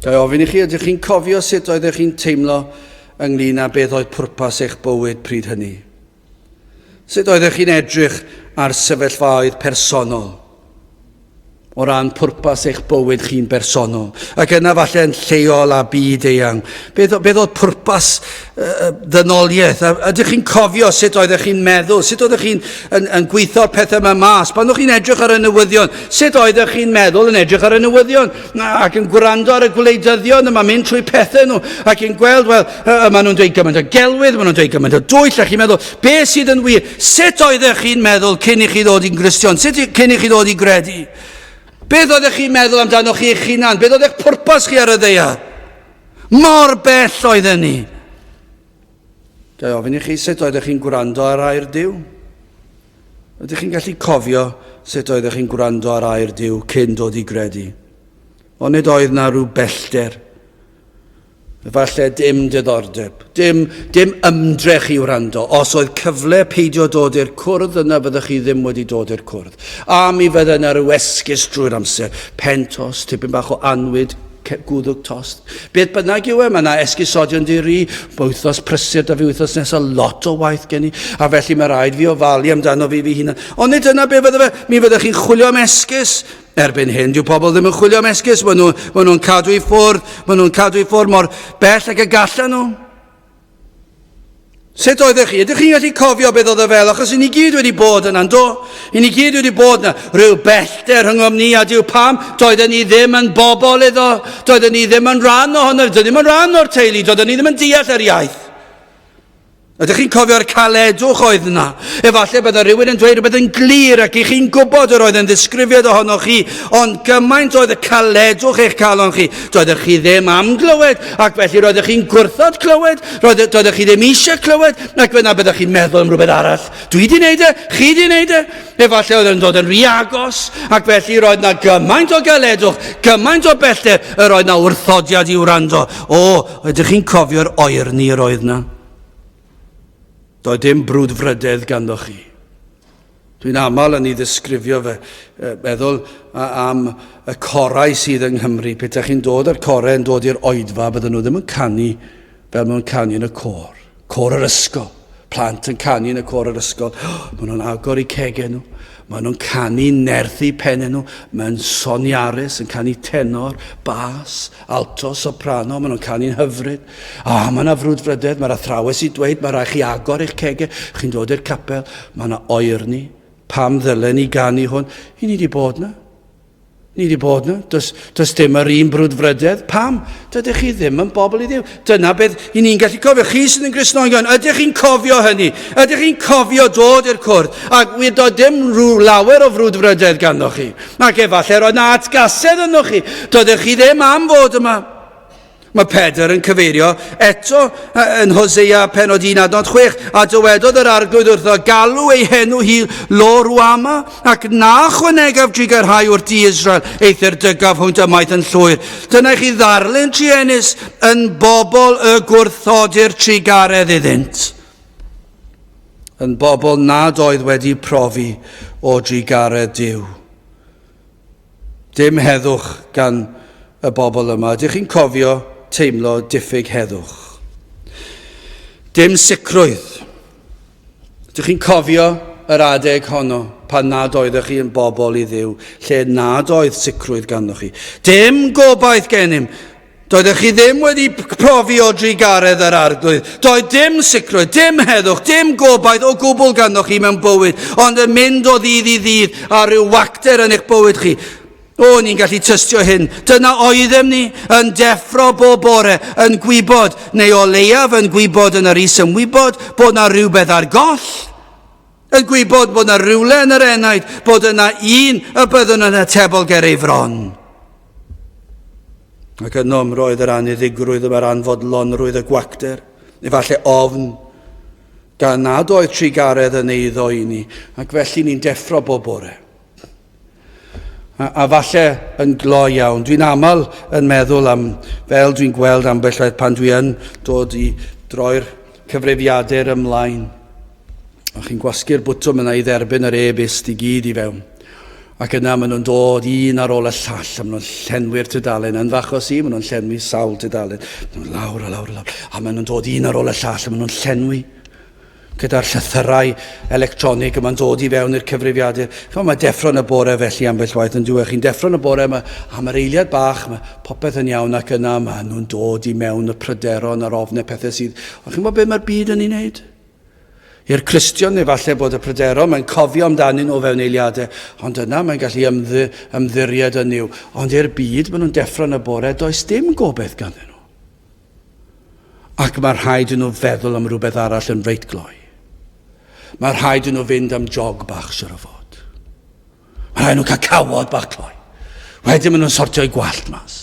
Ga i ofyn i chi, ydych chi'n cofio sut oeddech chi'n teimlo ynglyn â beth oedd pwrpas eich bywyd pryd hynny? Sut oeddech chi'n edrych ar sefyllfaoedd personol o ran pwrpas eich bywyd chi'n bersonol, ac yna falle yn lleol a byd eang? Beth, beth oedd pwrpas uh, ddynoliaeth? A, ydych chi'n cofio sut oeddech chi'n meddwl? Sut oeddech chi'n yn, yn gweithio'r pethau yma mas? Pan o'ch chi'n edrych ar y newyddion, sut oeddech chi'n meddwl yn edrych ar y newyddion ac yn gwrando ar y gwleidyddion yma, mynd trwy pethau nhw ac yn gweld, wel, maen nhw'n dweud gymaint o gelwydd, maen nhw'n dweud gymaint o dwyll, a chi'n meddwl, beth sydd yn wir? Sut oeddech chi'n meddwl cyn i chi ddod i'n Gristion? Sut cyn i chi ddod i gredu? Beth oeddech chi'n meddwl amdano chi eich hunan? Beth oedd eich pwrpas chi ar y ddaear? Mor bell oedden ni. Ga i ofyn i chi sut oeddech chi'n gwrando ar air Duw? Ydych chi'n gallu cofio sut oeddech chi'n gwrando ar air Duw cyn dod i gredu? Onid oedd na rhyw bellter? Efallai dim diddordeb, dim, dim ymdrech i wrando. Os oedd cyfle peidio dod i'r cwrdd, yna fyddech chi ddim wedi dod i'r cwrdd. A mi fydde yna rhyw esgus drwy'r amser. Pen tost, tipyn bach o anwyd, gwddwg tost. Beth bynnag yw e, mae yna esgusodion di-ri, wythnos prysur da fi wythnos nesaf, lot o waith gen i, a felly mae rhaid fi ofalu amdano fi fi hunan. Ond nid dyna be fydde fe, mi fyddech chi'n chwilio am esgus. Erbyn hyn, dyw pobl ddim yn chwilio am esgus, maen nhw'n maen nhw cadw i ffwrdd, maen nhw'n cadw i ffwrdd mor bell ag y gallan nhw. Sut oeddech chi? Ydych chi'n gallu cofio beth oedd y fel? Achos i ni gyd wedi bod yna, do? I ni gyd wedi bod yna. Rhyw bellter rhyngom ni a Duw. Pam? Doedden ni ddim yn bobl iddo. Doedden ni ddim yn rhan ohono. Doedden ni ddim yn rhan o'r teulu. Doedden ni ddim yn deall yr iaith. Ydych chi'n cofio'r caledwch oedd yna? Efallai bydde rhywun yn dweud rhywbeth yn glir ac i chi'n gwybod yr oedd yn ddisgrifiad ohonoch chi, ond gymaint oedd y caledwch eich calon chi. Doeddech chi ddim am glywed, ac felly roeddech chi'n gwrthod clywed, roedd, doeddech chi ddim eisiau clywed, ac fyna byddech chi'n meddwl am rhywbeth arall. Dwi di wneud e, chi di wneud e. Efallai oedd yn dod yn rhy agos, ac felly roedd na gymaint o galedwch, gymaint o bellter, yr oedd na wrthodiad i wrando. O, ydych chi'n cofio'r oerni yr oedd na? Doedd dim brwdfrydedd ganddo chi. Dwi'n aml yn ei ddisgrifio fe, meddwl am y corau sydd yng Nghymru. Pe chi'n dod â'r corau yn dod i'r oedfa, bydden nhw ddim yn canu fel maen nhw'n canu yn y côr. Côr yr ysgol. Plant yn canu yn y côr yr ysgol. Maen nhw'n agor eu cegau nhw. Maen nhw'n canu nerthu pennau nhw. Mae'n soniarus, yn canu tenor, bas, alto, soprano, maen nhw'n canu'n hyfryd. A, mae yna frwdfrydedd, mae'r athrawes i dweud, mae rhaid chi agor eich cegau, chi'n dod i'r capel, mae yna oerni. Pam ddylen ni ganu hwn? I ni wedi bod yna. Ni wedi bod yna. Does, does dim yr un brwdfrydedd. Pam? Dydych chi ddim yn bobl i Dduw. Dyna beth i ni'n gallu cofio. Chi sydd yn Gristnogion, ydych chi'n cofio hynny? Ydych chi'n cofio dod i'r cwrdd? Ac wir doedd dim rhyw lawer o frwdfrydedd ganddo chi. Ac efallai roedd na atgasedd yno chi. Doeddech chi ddim am fod yma. Mae Pedr yn cyfeirio eto yn Hosea penod 1 adnod 6, a dywedodd yr arglwydd wrtho, galw ei henw hi Lo Ruama, ac na chwanegaf drugarhau wrth di Israel, eithr dygaf hwynt ymaith yn llwyr. Dyna i chi ddarlun truenus yn bobl y gwrthodir trugaredd iddynt. Yn bobl nad oedd wedi profi o drugaredd Duw. Dim heddwch gan y bobl yma. Ydych chi'n cofio teimlo diffyg heddwch? Dim sicrwydd. Ydych chi'n cofio yr adeg honno pan nad oeddech chi yn bobl i Dduw, lle nad oedd sicrwydd ganddo chi? Dim gobaith gennym. Doeddech chi ddim wedi profi o drugaredd yr Arglwydd. Doedd dim sicrwydd, dim heddwch, dim gobaith o gwbl ganddoch chi mewn bywyd, ond yn mynd o ddydd i ddydd a rhyw wacter yn eich bywyd chi. O, ni'n gallu tystio hyn. Dyna oeddem ni, yn deffro bob bore, yn gwybod, neu o leiaf yn gwybod yn yr is-ymwybod, bod na rhywbeth ar goll. Yn gwybod bod na rywle yn yr enaid, bod yna un y byddwn yn atebol ger ei fron. Ac yno roedd yr aniddigrwydd yma'r anfodlonrwydd y gwacter, efallai ofn, gan nad oedd trugaredd yn eiddo i ni, ac felly ni'n deffro bob bore. A, a falle yn gloi iawn, dwi'n aml yn meddwl am, fel dwi'n gweld ambell waith pan dwi yn dod i droi'r cyfrifiadur ymlaen, A chi'n gwasgu'r bwtwm yna i dderbyn yr e-byst i gyd i fewn. Ac yna maen nhw'n dod un ar ôl y llall, a maen nhw'n llenwi'r tudalen. Yn fachos i, maen nhw'n llenwi sawl tudalen. Maen nhw'n lawr a lawr a lawr. A maen nhw'n dod un ar ôl y llall, a maen nhw'n llenwi gyda'r llythyrau electronig yma'n dod i fewn i'r cyfrifiadur. Chymod, mae deffro yn y bore felly ambell waith yn diwedd. Chi'n deffro yn y bore yma am yr eiliad bach, mae popeth yn iawn ac yna maen nhw'n dod i mewn y pryderon a'r ofnau pethau sydd... Ond chi'n gwybod beth mae'r byd yn ei wneud? I'r Cristion efallai bod y pryderon, mae'n cofio amdanyn nhw fewn eiliadau, ond yna mae'n gallu ymddi, ymddiried yn Nuw. Ond i'r byd, maen nhw'n deffro yn y bore, does dim gobaith ganddyn nhw. Ac mae rhaid i nhw feddwl am rhywbeth arall yn reit gloi. Mae rhaid i nhw fynd am jog bach, siwr o fod. Mae rhaid nhw cael cawod bach cloi. Wedyn maen nhw'n sortio eu gwallt mas.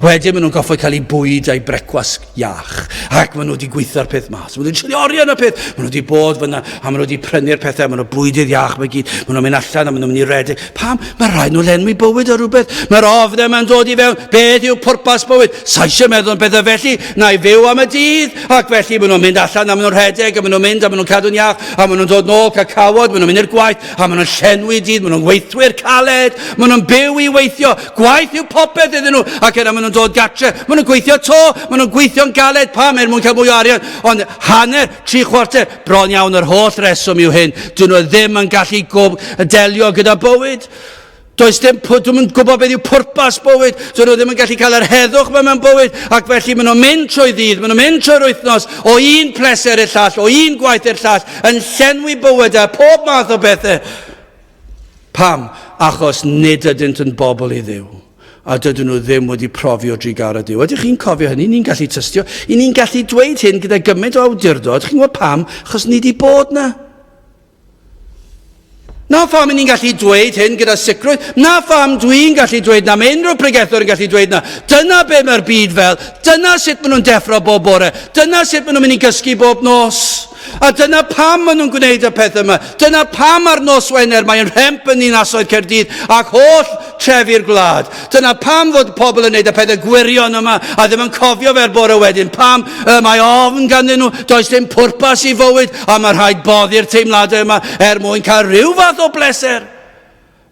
Wedyn maen nhw'n goffo cael eu bwyd a'i brecwast iach. Ac maen nhw wedi gweithio'r peth mas. Maen nhw wedi treulio oriau yn y peth. Maen nhw wedi bod fyna a maen nhw wedi prynu'r pethau. Maen nhw bwydydd iach mae gyd. Maen nhw'n mynd allan a maen nhw'n mynd i redeg. Pam? Mae rhaid nhw lenwi bywyd o rhywbeth. Mae'r ofn yma'n dod i fewn. Beth yw pwrpas bywyd? Sa eisiau meddwl am bethau felly. Na i fyw am y dydd. Ac felly maen nhw'n mynd allan a maen nhw'n rhedeg a maen nhw'n mynd a maen nhw'n cadw'n iach a maen nhw'n dod nôl cael cawod, maen nhw'n mynd i'r gwaith A maen nhw'n llenwi dydd, maen nhw'n weithwyr caled, maen nhw'n byw i weithio. Gwaith yw popeth iddyn nhw. Ac yna maen nhw'n dod gatre, maen nhw'n gweithio to, maen nhw'n gweithio'n galed. Pam? Er mwyn cael mwy o arian. Ond hanner, tri chwarter, bron iawn yr holl reswm yw hyn. Dyn nhw ddim yn gallu delio gyda bywyd. Does dim, dwi'm yn gwybod beth yw pwrpas bywyd. Dyn nhw ddim yn gallu cael yr heddwch mae mewn bywyd, ac felly maen nhw'n mynd trwy ddydd, maen nhw'n mynd trwy'r wythnos, o un pleser i'r llall, o un gwaith i'r llall, yn llenwi bywydau, pob math o bethau. Pam? Achos nid ydynt yn bobl i Dduw. A dydyn nhw ddim wedi profi o drugaredd Duw. Ydych chi'n cofio hynny? Ni'n gallu tystio. I ni'n gallu dweud hyn gyda gymaint o awdurdod. Chi'n gwybod pam? Achos ni wedi bod na. Na pham ni'n gallu dweud hyn gyda sicrwydd. Na pham dwi'n gallu dweud na. Mae unrhyw pregethwr yn gallu dweud na. Dyna be mae'r byd fel. Dyna sut maen nhw'n deffro bob bore. Dyna sut maen nhw'n mynd i gysgu bob nos. A dyna pam maen nhw'n gwneud y peth yma. Dyna pam ar nos Wener mae'n rhemp yn ninasoedd Caerdydd ac holl trefi'r gwlad. Dyna pam fod pobl yn gwneud y pethau gwirion yma a ddim yn cofio fe'r bore wedyn. Pam y mae ofn ganddyn nhw, does dim pwrpas i fywyd a mae rhaid boddi'r teimladau yma er mwyn cael rhyw fath o bleser.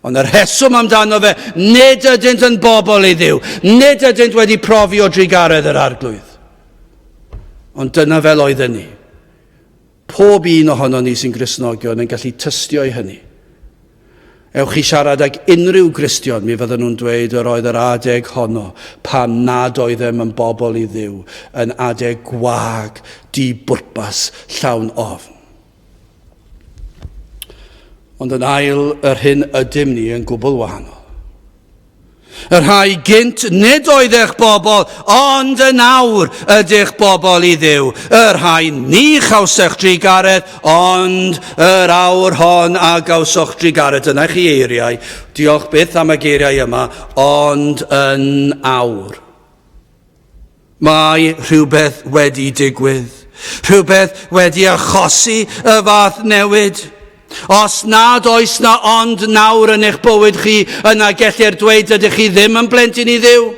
Ond y rheswm amdano fe, nid ydynt yn bobl i Dduw. Nid ydynt wedi profi o drugaredd yr Arglwydd. Ond dyna fel oedden ni. Pob un ohonon ni sy'n Gristnogion yn gallu tystio i hynny. Ewch i siarad ag unrhyw Gristion, mi fydden nhw'n dweud yr oedd yr adeg honno pan nad oeddem yn bobl i Dduw, yn adeg gwag, di-bwrpas, llawn ofn. Ond yn ail, yr hyn ydym ni yn gwbl wahanol. Y rhai gynt nid oedd eich bobl, ond yn awr ydych bobl i Dduw. Y rhai ni chawsech drugaredd, ond yr awr hon a gawsoch drugaredd. Dyna chi eiriau. Diolch byth am y geiriau yma, ond yn awr. Mae rhywbeth wedi digwydd. Rhywbeth wedi achosi y fath newid. Os nad oes na ond nawr yn eich bywyd chi, yna gellir dweud dydych chi ddim yn blentyn i Dduw.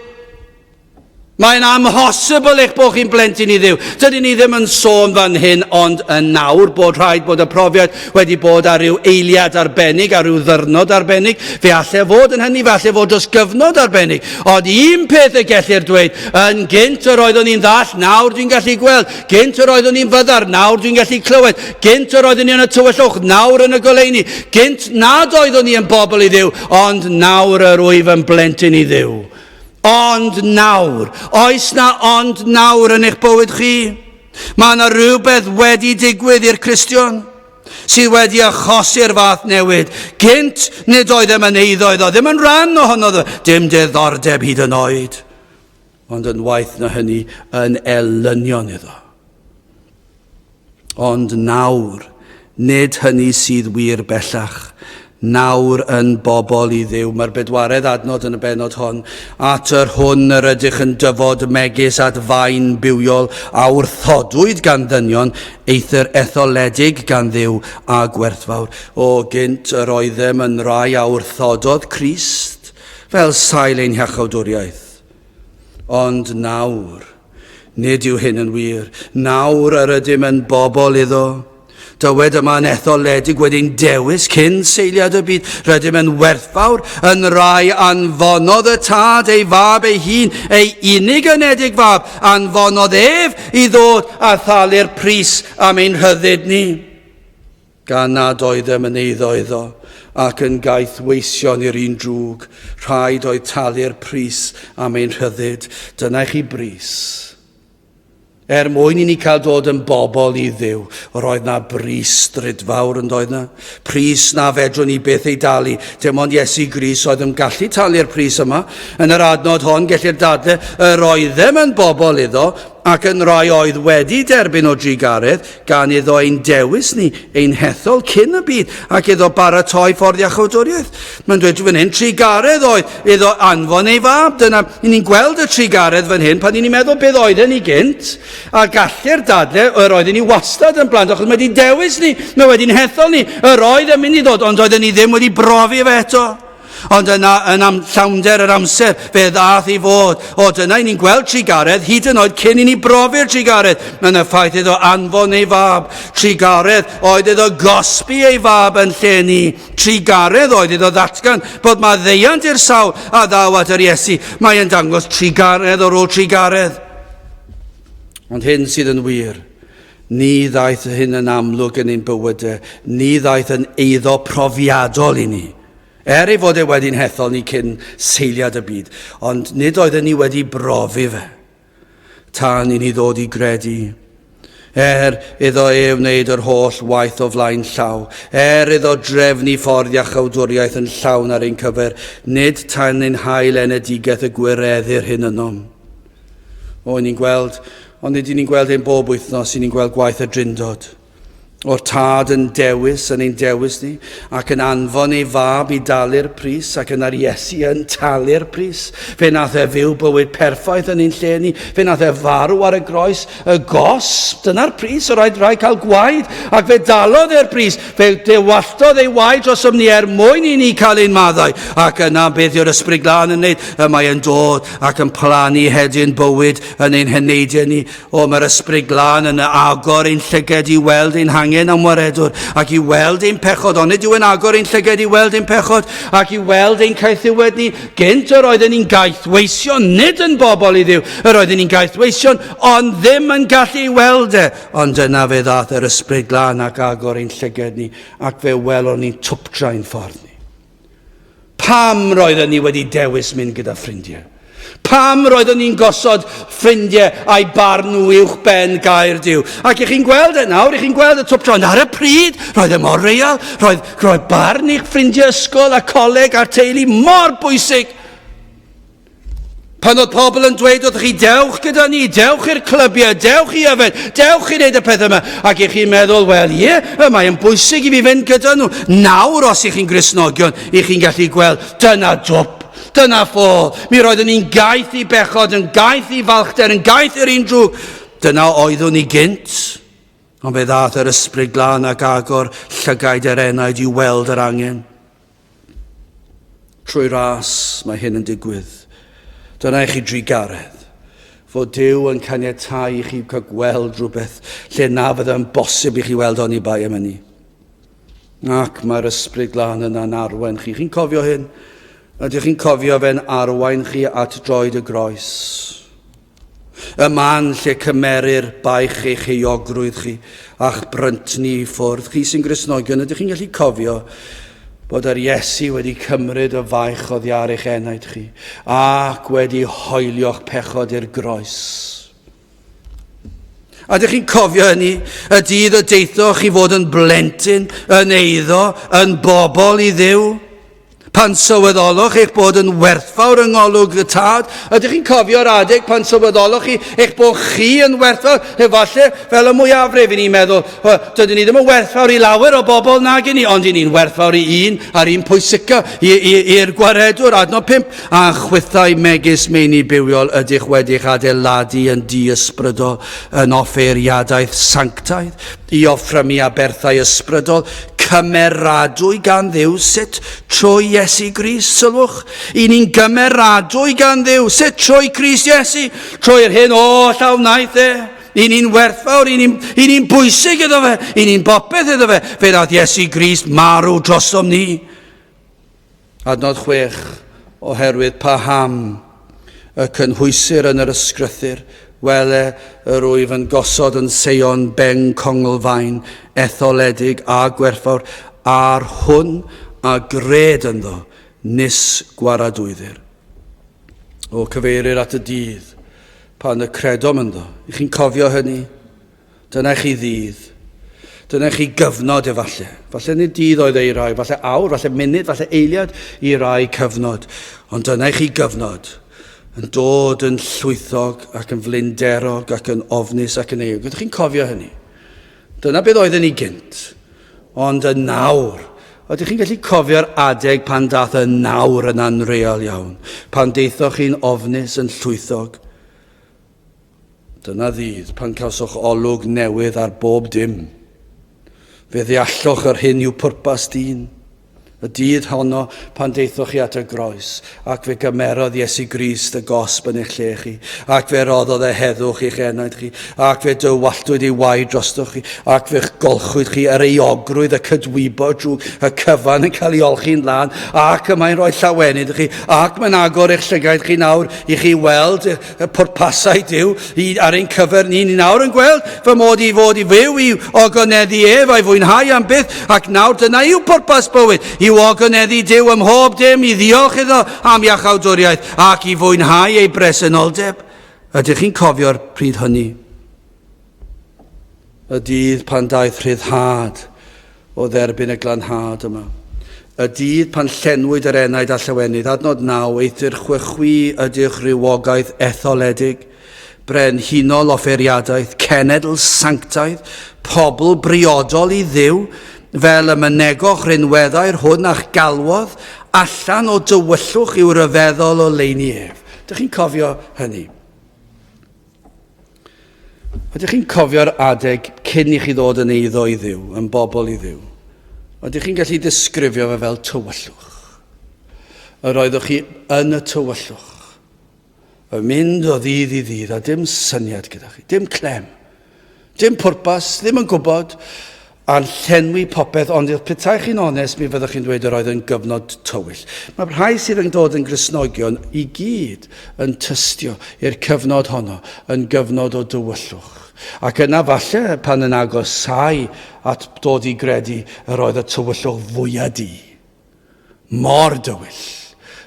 Mae'n amhosibl eich bod chi'n blentyn i Dduw. Dydyn ni ddim yn sôn fan hyn ond yn nawr bod rhaid bod y profiad wedi bod ar ryw eiliad arbennig, ar ryw ddyrnod arbennig. Fe alle fod yn hynny, fe alle fod dros gyfnod arbennig. Ond un peth y gellir dweud, yn gynt yr oeddwn i'n ddall, nawr dwi'n gallu gweld. Gynt yr oeddwn i'n fyddar, nawr dwi'n gallu clywed. Gynt yr oeddwn i yn y tywyllwch, nawr yn y goleuni. Gynt nad oeddwn i yn bobl i Dduw, ond nawr yr wyf yn blentyn i Dduw. Ond nawr, oes na ond nawr yn eich bywyd chi? Mae yna rhywbeth wedi digwydd i'r Cristion sydd wedi achosi'r fath newid. Gynt, nid oeddem yn eiddo iddo, ddim yn rhan ohono, dim diddordeb hyd yn oed. Ond yn waeth na hynny, yn elynion iddo. Ond nawr, nid hynny sydd wir bellach. Nawr yn bobl i Dduw. Mae'r bedwaredd adnod yn y bennod hon. At yr hwn yr ydych yn dyfod megis at faen bywiol a wrthodwyd gan ddynion, eithr etholedig gan Dduw a gwerthfawr. O, gynt yr oeddem yn rai a wrthododd Crist fel sail ein hiachawdwriaeth. Ond nawr, nid yw hyn yn wir. Nawr yr ydym yn bobl iddo. Dywed yma yn etholedig wedi'n dewis cyn seiliad y byd. Rydym yn werthfawr yn rai anfonodd y tad ei fab ei hun, ei unig anedig fab, anfonodd ef i ddod a thalu'r pris am ein rhyddid ni. Gan nad oeddem yn eiddo iddo, ac yn gaethweision i'r un drwg, rhaid oedd talu'r pris am ein rhyddid. Dyna i chi bris. Er mwyn i ni cael dod yn bobl i Dduw, roedd na bris drudfawr yn doedd na? Pris na fedrwn ni byth ei dalu. Dim ond Iesu Grist oedd yn gallu talu'r pris yma. Yn yr adnod hon gellir dadle yr oeddem yn bobl iddo, Ac yn rai oedd wedi derbyn o drugaredd, gan iddo ein dewis ni, ein hethol cyn y byd, ac iddo baratoi ffordd iachawdwriaeth. Mae'n dweud fan hyn, trugaredd oedd iddo anfon ei fab. Dyna, i ni'n gweld y trugaredd fan hyn, pan i ni'n meddwl beth oedden ni gynt, a gallu'r dadle, yr oedden ni wastad yn blant, achos mae wedi dewis ni, mae wedi'n hethol ni, yr oedd yn mynd i ddod, ond oedden ni ddim wedi brofi fe eto. Ond yna, yn am llawnder yr amser, fe ddaeth i fod. O, dyna i ni'n gweld trugaredd, hyd yn oed cyn i ni brofi'r trugaredd. Yn y ffaith iddo anfon ei fab. Trugaredd oedd iddo gosbi ei fab yn lle ni. Trugaredd oedd iddo ddatgan bod maddeuant i'r sawl a ddaw at yr Iesu. Mae yn dangos trugaredd ar ôl trugaredd. Ond hyn sydd yn wir, ni ddaeth hyn yn amlwg yn ein bywydau, ni ddaeth yn eiddo profiadol i ni. Er ei fod e wedi'n hethol ni cyn seiliad y byd, ond nid oedden ni wedi brofi fe tan i ni ddod i gredu. Er iddo e wneud yr holl waith o flaen llaw, er iddo drefnu ffordd iachawdwriaeth yn llawn ar ein cyfer, nid tan ein hail enedigaeth y gwireddir hyn ynom. O, ni'n gweld, ond nid ni'n gweld ein bob wythnos, ni'n gweld gwaith y drindod. O'r tad yn dewis, yn ein dewis ni, ac yn anfon ei fab i dalu'r pris, ac yna'r Iesu yn talu'r pris. Fe nath e fyw bywyd perffaith yn ein lle ni, fe nath e farw ar y groes, y gosb, dyna'r pris, o rhaid rhaid cael gwaed, ac fe dalodd e'r pris, fe dewalltodd ei waed drosom ni er mwyn i ni cael ein maddau, ac yna beth yw'r Ysbryd Glân yn wneud? Y mae e'n dod ac yn plannu hedyn bywyd yn ein heneidiau ni. O, mae'r Ysbryd Glân yn agor ein llyged i weld ein hangen am waredwr ac i weld ein pechod. Ond nid yw yn agor ein llyged i weld ein pechod ac i weld ein caethiwed ni. Gynt yr oedden ni'n gaethweision, nid yn bobl i Dduw. Yr oedden ni'n gaethweision, ond ddim yn gallu ei weld e. Ond yna fe ddaeth yr Ysbryd Glân ac agor ein llyged ni, ac fe welon ni'n twpdra ein ffordd ni. Pam roedden ni wedi dewis mynd gyda ffrindiau? Pam roeddwn ni'n gosod ffrindiau a'i barn nhw uwch ben gair Duw? Ac i chi'n gweld e nawr, i chi'n gweld y twp Ond ar y pryd, roedd e mor real, roedd, roedd barn i'ch ffrindiau ysgol a coleg a'r teulu mor bwysig. Pan oedd pobl yn dweud wrthych chi, dewch gyda ni, dewch i'r clybiau, dewch i yfed, dewch i wneud y pethau yma, ac i chi'n meddwl, wel ie, y mae yn bwysig i fi fynd gyda nhw. Nawr, os i chi'n Gristnogion, i chi'n gallu gweld, dyna dwp, dyna ffôl. Mi roeddwn ni'n gaeth i bechod, yn gaeth i falchder, yn gaeth i'r un drwg. Dyna oeddwn ni gynt. Ond fe ddaeth yr Ysbryd Glân ac agor llygaid yr enaid i weld yr angen. Trwy ras mae hyn yn digwydd. Dyna i chi drugaredd. Fod Duw yn caniatáu i chi cael gweld rhywbeth lle na fydde'n bosib i chi weld oni bai am hynny. Ac mae'r Ysbryd Glân yna'n arwain chi. Chi'n cofio hyn? Ydych chi'n cofio fe'n arwain chi at droed y groes? Y man lle cymerir baich eich euogrwydd chi a'ch bryntni i ffwrdd. Chi sy'n Gristnogion, ydych chi'n gallu cofio bod yr Iesu wedi cymryd y faich oddi ar eich enaid chi ac wedi hoelio'ch pechod i'r groes? A ydych chi'n cofio hynny? Y dydd y deithoch chi fod yn blentyn, yn eiddo, yn bobl i Dduw? Pan sylweddoloch eich bod yn werthfawr yng ngolwg y Tad, ydych chi'n cofio'r adeg pan sylweddoloch chi eich bod chi yn werthfawr? Efallai, fel y mwyafrif, i ni'n meddwl, dydyn ni ddim yn werthfawr i lawer o bobl nag i ni, ond i ni'n werthfawr i un a'r un pwysica, i'r gwaredwr, adnod 5, a chwithau megis meini bywiol ydych wedi'ch adeiladu yn di ysbrydol yn offeiriadaeth sanctaidd, i offrymu aberthau ysbrydol cymeradwy gan Dduw, sut? Trwy Iesu Grist, sylwch. I ni'n gymeradwy gan Dduw, sut? Trwy Crist Iesu, trwy'r hyn oll a wnaeth e. I ni'n werthfawr, i ni'n ni bwysig iddo fe, i ni'n bopeth iddo fe. Fe ddaeth Iesu Grist marw drosom ni. Adnod 6, Oherwydd paham y cynhwysir yn yr ysgrythur, wele, yr wyf yn gosod yn Seion ben conglfaen etholedig a gwerthfawr, a'r hwn a gred ynddo nis gwaradwyddir. O, cyfeirir at y dydd pan y credom ynddo. I chi'n cofio hynny? Dyna i chi ddydd. Dyna i chi gyfnod efallai. Falle nid dydd oedd ei rai, falle awr, falle munud, falle eiliad i rai cyfnod. Ond dyna i chi gyfnod yn dod yn llwythog ac yn flinderog ac yn ofnus ac yn euog. Ydych chi'n cofio hynny? Dyna beth oedden ni gynt. Ond y nawr, ydych chi'n gallu cofio'r adeg pan dath y nawr yn anreal iawn? Pan deithoch chi'n ofnus, yn llwythog? Dyna ddydd pan cawsoch olwg newydd ar bob dim. Fe ddealloch yr hyn yw pwrpas dyn. Y dydd honno pan deithoch chi at y groes, ac fe gymerodd Iesu Grist y gosb yn eich lle chi, ac fe roddodd e heddwch i'ch enaid chi, ac fe dywalltwyd ei waed drostoch chi, ac fe'ch golchwyd chi yr euogrwydd, y cydwybod drwg, y cyfan yn cael ei olchi'n lân, ac y mae'n rhoi llawenydd i chi, ac mae'n agor eich llygaid chi nawr i chi weld y pwrpasau Duw i, ar ein cyfer ni. Ni nawr yn gweld fy mod i fod i fyw i ogoneddu ef a'i fwynhau am byth, ac nawr dyna yw pwrpas bywyd, i ogoneddu Duw ym mhob dim, i ddiolch iddo am iachawdwriaeth ac i fwynhau ei bresenoldeb. Ydych chi'n cofio'r pryd hynny? Y dydd pan daeth rhyddhad o dderbyn y glanhad yma. Y dydd pan llenwyd yr enaid â llawenydd. Adnod 9, Eithr chwychwi ydych rhywogaeth etholedig, brenhinol offeiriadaeth, cenedl sanctaidd, pobl briodol i Dduw, fel y mynegoch rinweddau'r hwn a'ch galwodd allan o dywyllwch i'w ryfeddol oleuni ef. Dych chi'n cofio hynny? Ydych chi'n cofio'r adeg cyn i chi ddod yn eiddo i Dduw, yn bobl i Dduw? Ydych chi'n gallu disgrifio fe fel tywyllwch? Yr oeddwch chi yn y tywyllwch, yn mynd o ddydd i ddydd a dim syniad gyda chi, dim clem. Dim pwrpas, ddim yn gwybod, a'n llenwi popeth, ond petai chi'n onest, mi fyddwch chi'n dweud yr oedd yn gyfnod tywyll. Mae rhai sydd yn dod yn Gristnogion i gyd yn tystio i'r cyfnod honno yn gyfnod o dywyllwch. Ac yna falle pan yn agosáu at dod i gredu yr oedd y tywyllwch fwyaf du. Mor dywyll.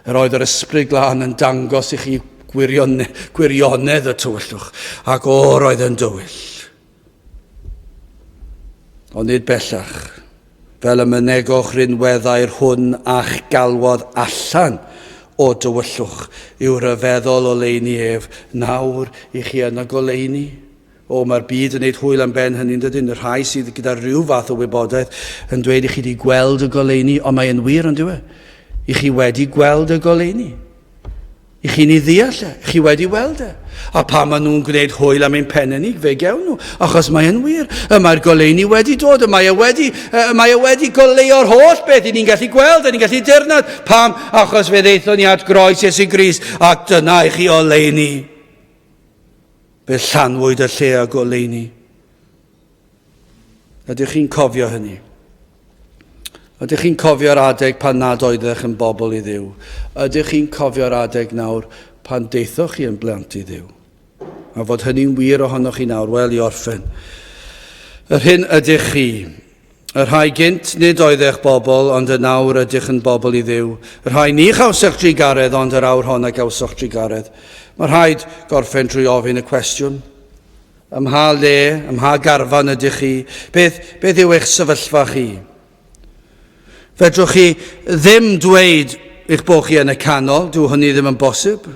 Yr oedd yr Ysbryd Glân yn dangos i chi gwirion, gwirionedd y tywyllwch, ac o'r oedd yn dywyll. Ond nid bellach, fel y mynegoch rinweddau'r hwn a'ch galwodd allan o dywyllwch i'w ryfeddol oleuni ef, nawr i chi yn y goleuni. O, mae'r byd yn neud hwyl am ben hynny, yn dydyn? Y rhai sydd gyda rhyw fath o wybodaeth yn dweud i chi wedi gweld y goleuni, ond mae'n wir, ond dyw e? I chi wedi gweld y goleuni. I chi'n ei ddeall e, chi wedi weld e. A pa maen nhw'n gwneud hwyl am ein pennau ni, fe gewn nhw, achos mae'n wir. Y mae'r goleuni wedi dod, y mae e wedi, y mae e wedi goleuo'r holl beth i ni'n gallu gweld, i ni'n gallu dirnad. Pam? Achos fe ddeithon ni at groes Iesu Grist, ac dyna i chi oleuni. Fe llanwyd y lle â goleuni. Ydych chi'n cofio hynny? Ydych chi'n cofio'r adeg pan nad oeddech yn bobl i Dduw? Ydych chi'n cofio'r adeg nawr pan deithoch chi yn blant i Dduw? A fod hynny'n wir ohonoch chi nawr, wel i orffen. Yr hyn ydych chi, Y rhai gynt nid oeddech bobl, ond yn awr ydych yn bobl i Dduw. Y rhai ni chawsech drugaredd, ond yr awr hon a gawsoch drugaredd. Mae rhaid gorffen trwy ofyn y cwestiwn. Ym mha le, ym mha garfan ydych chi? Beth, beth yw eich sefyllfa chi? Fedrwch chi ddim dweud eich bod chi yn y canol, dyw hynny ddim yn bosib.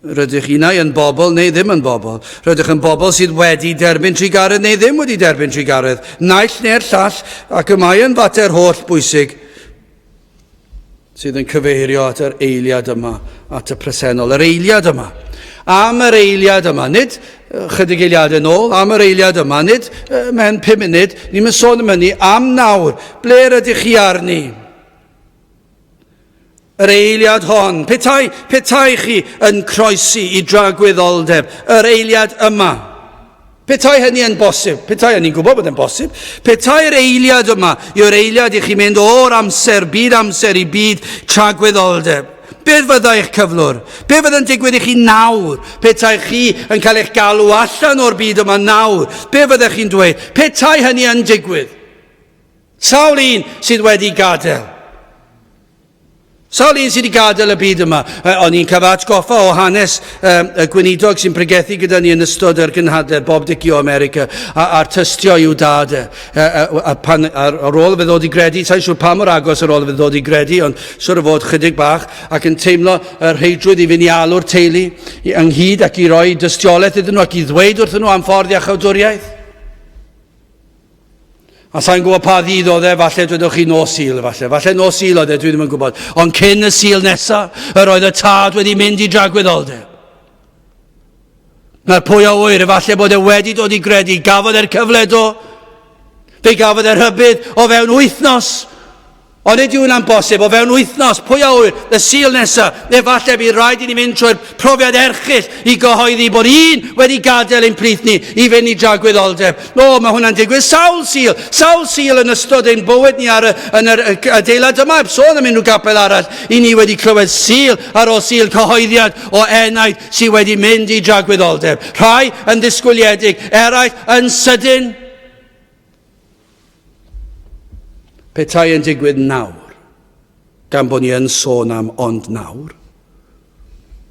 Rydych unai yn bobl neu ddim yn bobl. Rydych yn bobl sydd wedi derbyn trugaredd neu ddim wedi derbyn trugaredd, naill neu'r llall, ac y mae yn fater holl bwysig sydd yn cyfeirio at yr eiliad yma, at y presennol. Yr eiliad yma. Am yr eiliad yma, nid chydig eiliadau nôl, am yr eiliad yma, nid mewn pum munud, ni'n sôn am hynny, am nawr. Ble rydych chi arni? Yr eiliad hon, petai, petai chi yn croesi i dragwyddoldeb, yr eiliad yma, petai hynny yn bosib, petai hynny'n gwybod bod yn bosib, petai'r eiliad yma yw'r eiliad i chi mynd o'r amser, byd amser i byd tragwyddoldeb, beth fyddai eich cyflwr? Be fyddai'n digwydd i chi nawr? Petai chi yn cael eich galw allan o'r byd yma nawr, be fyddech chi'n dweud? Petai hynny yn digwydd. Sawl un sydd wedi gadael? Sawl un sydd wedi gadael y byd yma? O'n i'n cael atgoffa o hanes um, y gweinidog sy'n pregethu gyda ni yn ystod yr gynhadledd, Bob Dickey o America, a'r tystio i'w dad. E, a, a, a pan, ar, ar ôl fe ddod i gredu, sa'n siŵr pa mor agos ar ôl fe ddod i gredu, ond siŵr o fod chydig bach, ac yn teimlo y rheidrwydd i fynd i alw'r teulu ynghyd ac i roi dystiolaeth iddyn nhw ac i ddweud wrthyn nhw am ffordd iachawdwriaeth. A sa'n gwybod pa ddydd oedd e, falle dwedwch chi nos Sul, falle. Falle nos Sul oedd e, dwi ddim yn gwybod. Ond cyn y Sul nesaf, yr oedd y tad wedi mynd i dragwyddoldeb. Mae'r pwy a ŵyr, efallai bod e wedi dod i gredu, gafodd e'r cyfle do. Fe gafodd e'r rhybudd o fewn wythnos. Ond nid yw hwnna'n bosib, o fewn wythnos, pwy a ŵyr, y Sul nesaf, efallai bydd rhaid i ni fynd trwy'r profiad erchyll i gyhoeddi bod un wedi gadael ein plith ni i fynd i dragwyddoldeb. O, mae hwnna'n digwydd sawl Sul, sawl Sul yn ystod ein bywyd ni ar y, yn yr adeilad yma, heb sôn am unrhyw gapel arall, i ni wedi clywed Sul ar ôl Sul cyhoeddiad o enaid sydd wedi mynd i dragwyddoldeb. Rhai yn ddisgwyliedig, eraill yn sydyn. Petai yn digwydd nawr, gan bod ni yn sôn am ond nawr,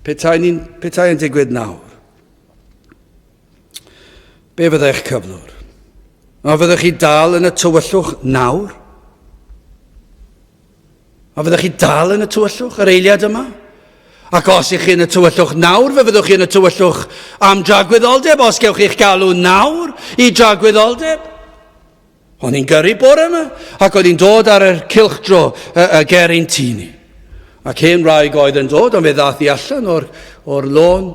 petai, ni'n, petai yn digwydd nawr, be fyddai'ch cyflwr? A fyddech chi dal yn y tywyllwch nawr? A fyddech chi dal yn y tywyllwch yr eiliad yma? Ac os ych chi yn y tywyllwch nawr, fe fyddwch chi yn y tywyllwch am dragwyddoldeb, os gewch chi'ch galw nawr i dragwyddoldeb. O'n i'n gyrru bore yma, ac o'n i'n dod ar y cylchdro y, y ger ein tŷ ni. Ac hen wraig oedd yn dod, ond fe ddath i allan o'r, or lôn,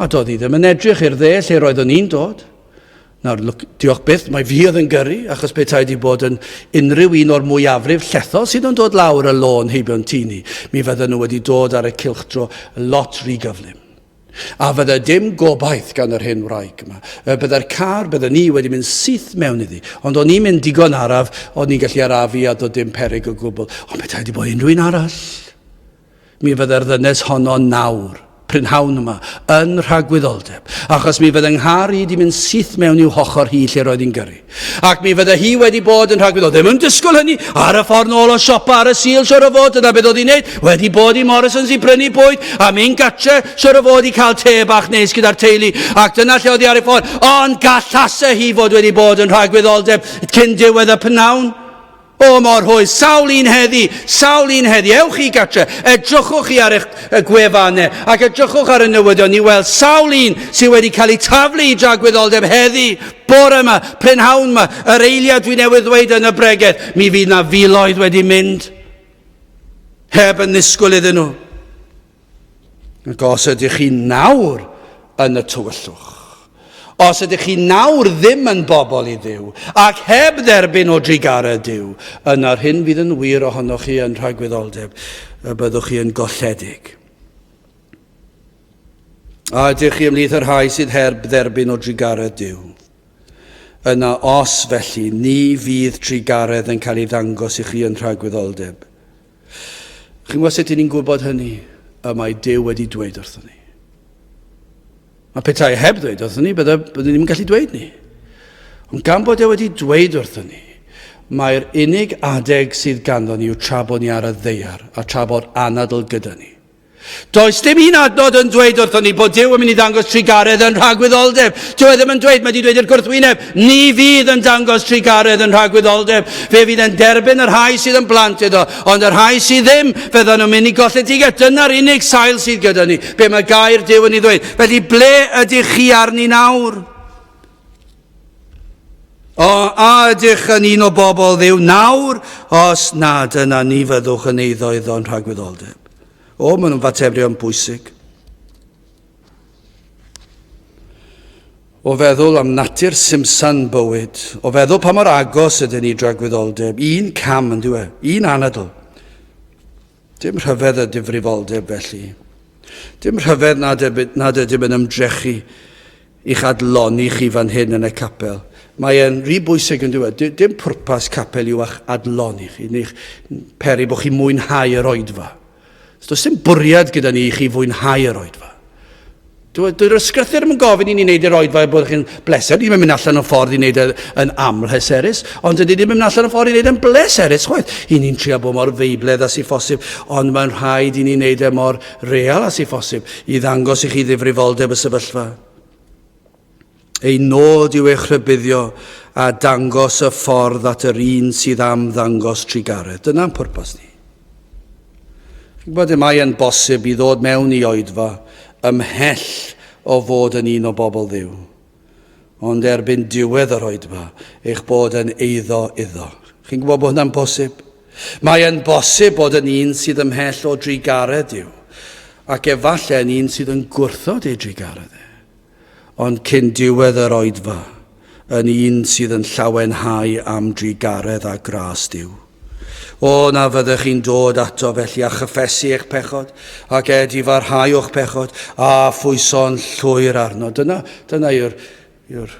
a doedd hi ddim yn edrych i'r dde lle roeddwn i'n dod. Nawr, look, diolch byth, mae fi oedd yn gyrru, achos petai wedi bod yn unrhyw un o'r mwyafrif llethol sydd yn dod lawr y lôn heibio'n tŷ ni, mi fydden nhw wedi dod ar y cylchdro lot rhy gyflym. A fydde dim gobaith gan yr hen wraig yma. Bydde'r car, bydden ni wedi mynd syth mewn iddi. Ond o'n i'n mynd digon araf, o'n i'n gallu arafu a doedd dim peryg o gwbl. Ond petai wedi bod unrhyw un arall, mi fydde'r ddynes honno nawr, prynhawn yma, yn rhagwyddoldeb, achos mi fydde 'nghar i 'di mynd syth mewn i'w hochr hi lle roedd hi'n gyrru. Ac mi fydde hi wedi bod yn rhagwyddoldeb. Ddim yn disgwyl hynny, ar y ffordd nôl o siopa ar y Sul, siwr o fod, dyna beth oedd hi'n neud, wedi bod i Morrisons i brynu bwyd, a mynd gatre, siwr o fod i cael te bach neis gyda'r teulu, ac dyna lle oedd hi ar ei ffordd. Ond gallase hi fod wedi bod yn rhagwyddoldeb cyn diwedd y pnawn. O, mor hwyr, sawl un heddi, sawl un heddi, ewch i gatre, edrychwch chi ar eich gwefannau ac edrychwch ar y newyddion i weld sawl un sydd wedi cael eu taflu i dragwyddoldeb heddi, bore yma, prynhawn yma, yr eiliad dwi newydd ddweud yn y bregeth, mi fydd na filoedd wedi mynd heb yn ddisgwyl iddyn nhw. Ac os ydych chi nawr yn y tywyllwch, os ydych chi nawr ddim yn bobl i Dduw, ac heb dderbyn o drugaredd Duw, yna'r hyn fydd yn wir ohonoch chi yn rhagwyddoldeb, y byddwch chi yn golledig. A ydych chi ymhlith y rhai sydd heb dderbyn o drugaredd Duw? Yna os felly, ni fydd trugaredd yn cael ei ddangos i chi yn rhagwyddoldeb. Chi'n gwybod sut 'y ni'n gwybod hynny? Y mae Duw wedi dweud wrthon ni. Mae petai heb ddweud wrthon ni, bydde, bydde ni'n gallu dweud ni. Ond gan bod e wedi dweud wrthon ni, mae'r unig adeg sydd ganddo ni yw tra bod ni ar y ddaear a tra bod anadl gyda ni. Does dim un adnod yn dweud wrthon ni bod Duw yn mynd i ddangos trugaredd yn rhagwyddoldeb. Dyw e ddim yn dweud, mae wedi dweud i'r gwrthwyneb, ni fydd yn dangos trugaredd yn rhagwyddoldeb. Fe fydd yn derbyn y rhai sydd yn blant iddo, ond y rhai sydd ddim, fyddan nhw'n mynd i golledigaeth. Dyna'r unig sail sydd gyda ni, be mae gair Duw yn ei ddweud. Felly ble ydych chi arni nawr? O, a ydych yn un o bobl Dduw nawr? Os nad, yna ni fyddwch yn eiddo iddo'n rhagwyddoldeb. O, maen nhw'n faterion bwysig. O feddwl am natur simsan bywyd, o feddwl pa mor agos ydyn ni dragwyddoldeb, un cam yn diwe, un anadl. Dim rhyfedd y difrifoldeb felly. Dim rhyfedd nad, nad ydym yn ymdrechu i'ch adlonni chi fan hyn yn y capel. Mae e'n rhy bwysig yn dweud, dim pwrpas capel yw a'ch adlonni chi, neu'ch peri bod chi'n mwynhau yr oedfa. Does dim bwriad gyda ni i chi fwynhau yr oedfa. Dyw'r ysgrythur ddim yn gofyn i ni wneud yr oedfa bod chi'n bleser. Ni ddim yn mynd allan o ffordd i wneud e yn amlheserus, ond dydyn ni ddim yn mynd allan o ffordd i wneud e'n bleserus chwaith. I ni'n trio bod mor feibledd as i phosib, ond mae'n rhaid i ni wneud e mor real as i phosib i ddangos i chi ddifrifoldeb y sefyllfa. Ei nod yw eich rhybuddio a dangos y ffordd at yr un sydd am ddangos trugaredd. Dyna'n pwrpas ni. Chi'n gwybod, mae e'n bosib i ddod mewn i oedfa ymhell o fod yn un o bobl Dduw. Ond erbyn diwedd yr oedfa, eich bod yn eiddo iddo. Chi'n gwybod bod hwnna'n bosib? Mae e'n bosib bod yn un sydd ymhell o drugaredd Duw, ac efallai yn un sydd yn gwrthod ei drugaredd e. Ond cyn diwedd yr oedfa, yn un sydd yn llawenhau am drugaredd a gras Duw. O, na fyddech chi'n dod ato felly a chyffesu eich pechod, ac edifarhau o'ch pechod, a phwyso'n llwyr arno. Dyna, dyna yw'r, yw'r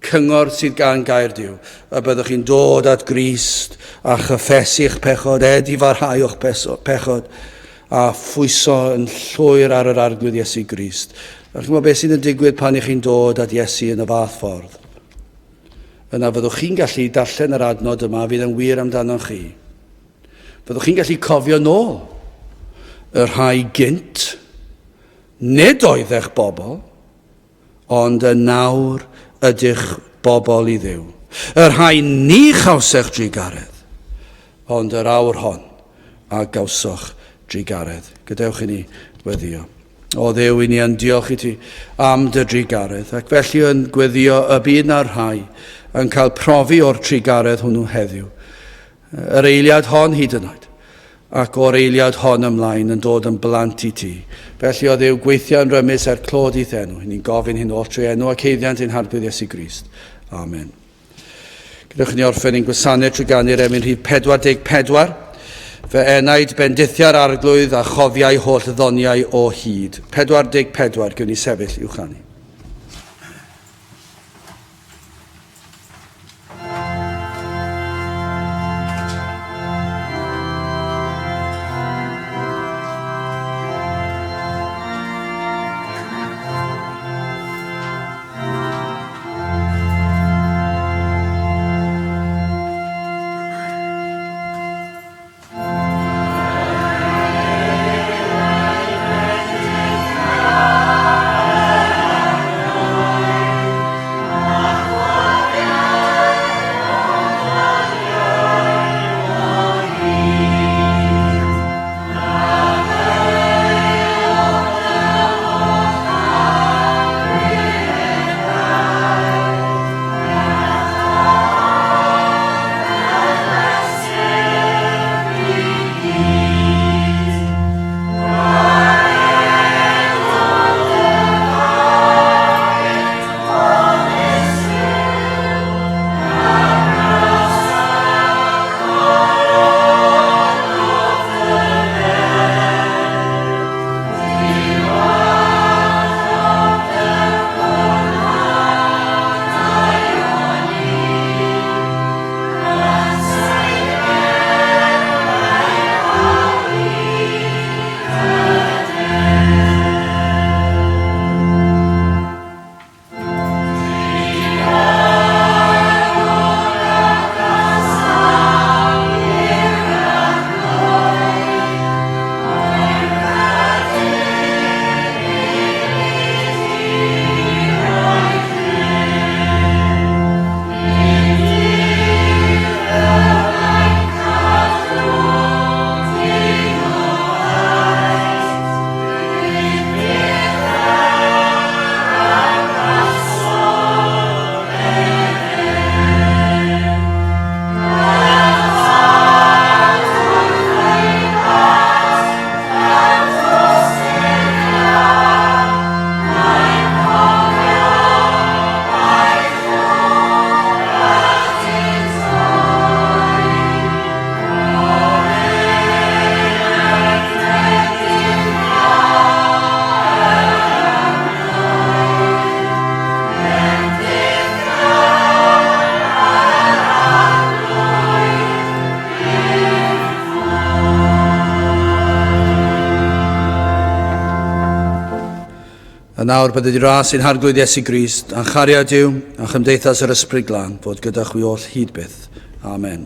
cyngor sydd gan gair Duw, y byddwch chi'n dod at Grist a chyffesu eich pechod, edifarhau o'ch pechod, a phwyso yn llwyr ar yr Arglwydd Iesu Grist. A chi'n gwybod beth sydd yn digwydd pan ych chi'n dod at Iesu yn y fath ffordd? Yna fyddwch chi'n gallu darllen yr adnod yma fydd yn wir amdanoch chi. Fyddwch chi'n gallu cofio nôl y rhai gynt, nid oeddech bobl, ond yn nawr ydych bobl i Dduw. Y rhai ni chawsech drugaredd, ond yr awr hon a gawsoch drugaredd. Gadewch i ni weddio. O Dduw, i ni yn diolch i ti am dy drugaredd, ac felly yn gweddio y byd na'r rhai yn cael profi o'r trugaredd hwnnw heddiw. Yr eiliad hon hyd yn oed, ac o'r eiliad hon ymlaen yn dod yn blant i ti. Felly o Dduw, gweithio yn rymus er clod i'th enw. Ni'n gofyn hyn oll trwy enw ac haeddiant ein Harglwydd Iesu Grist. Amen. Gadewch i ni orffen ein gwasanaeth trwy ganu'r emyn rhif 44. Fy enaid bendithia'r arglwydd a chofiai holl ddoniau o hyd. 44, gewn ni sefyll i'w chanu. A nawr bydded i ras ein Harglwydd Iesu Grist, a'n chariad Duw, a chymdeithas yr Ysbryd Glân, fod gyda chwi oll hyd byth. Amen.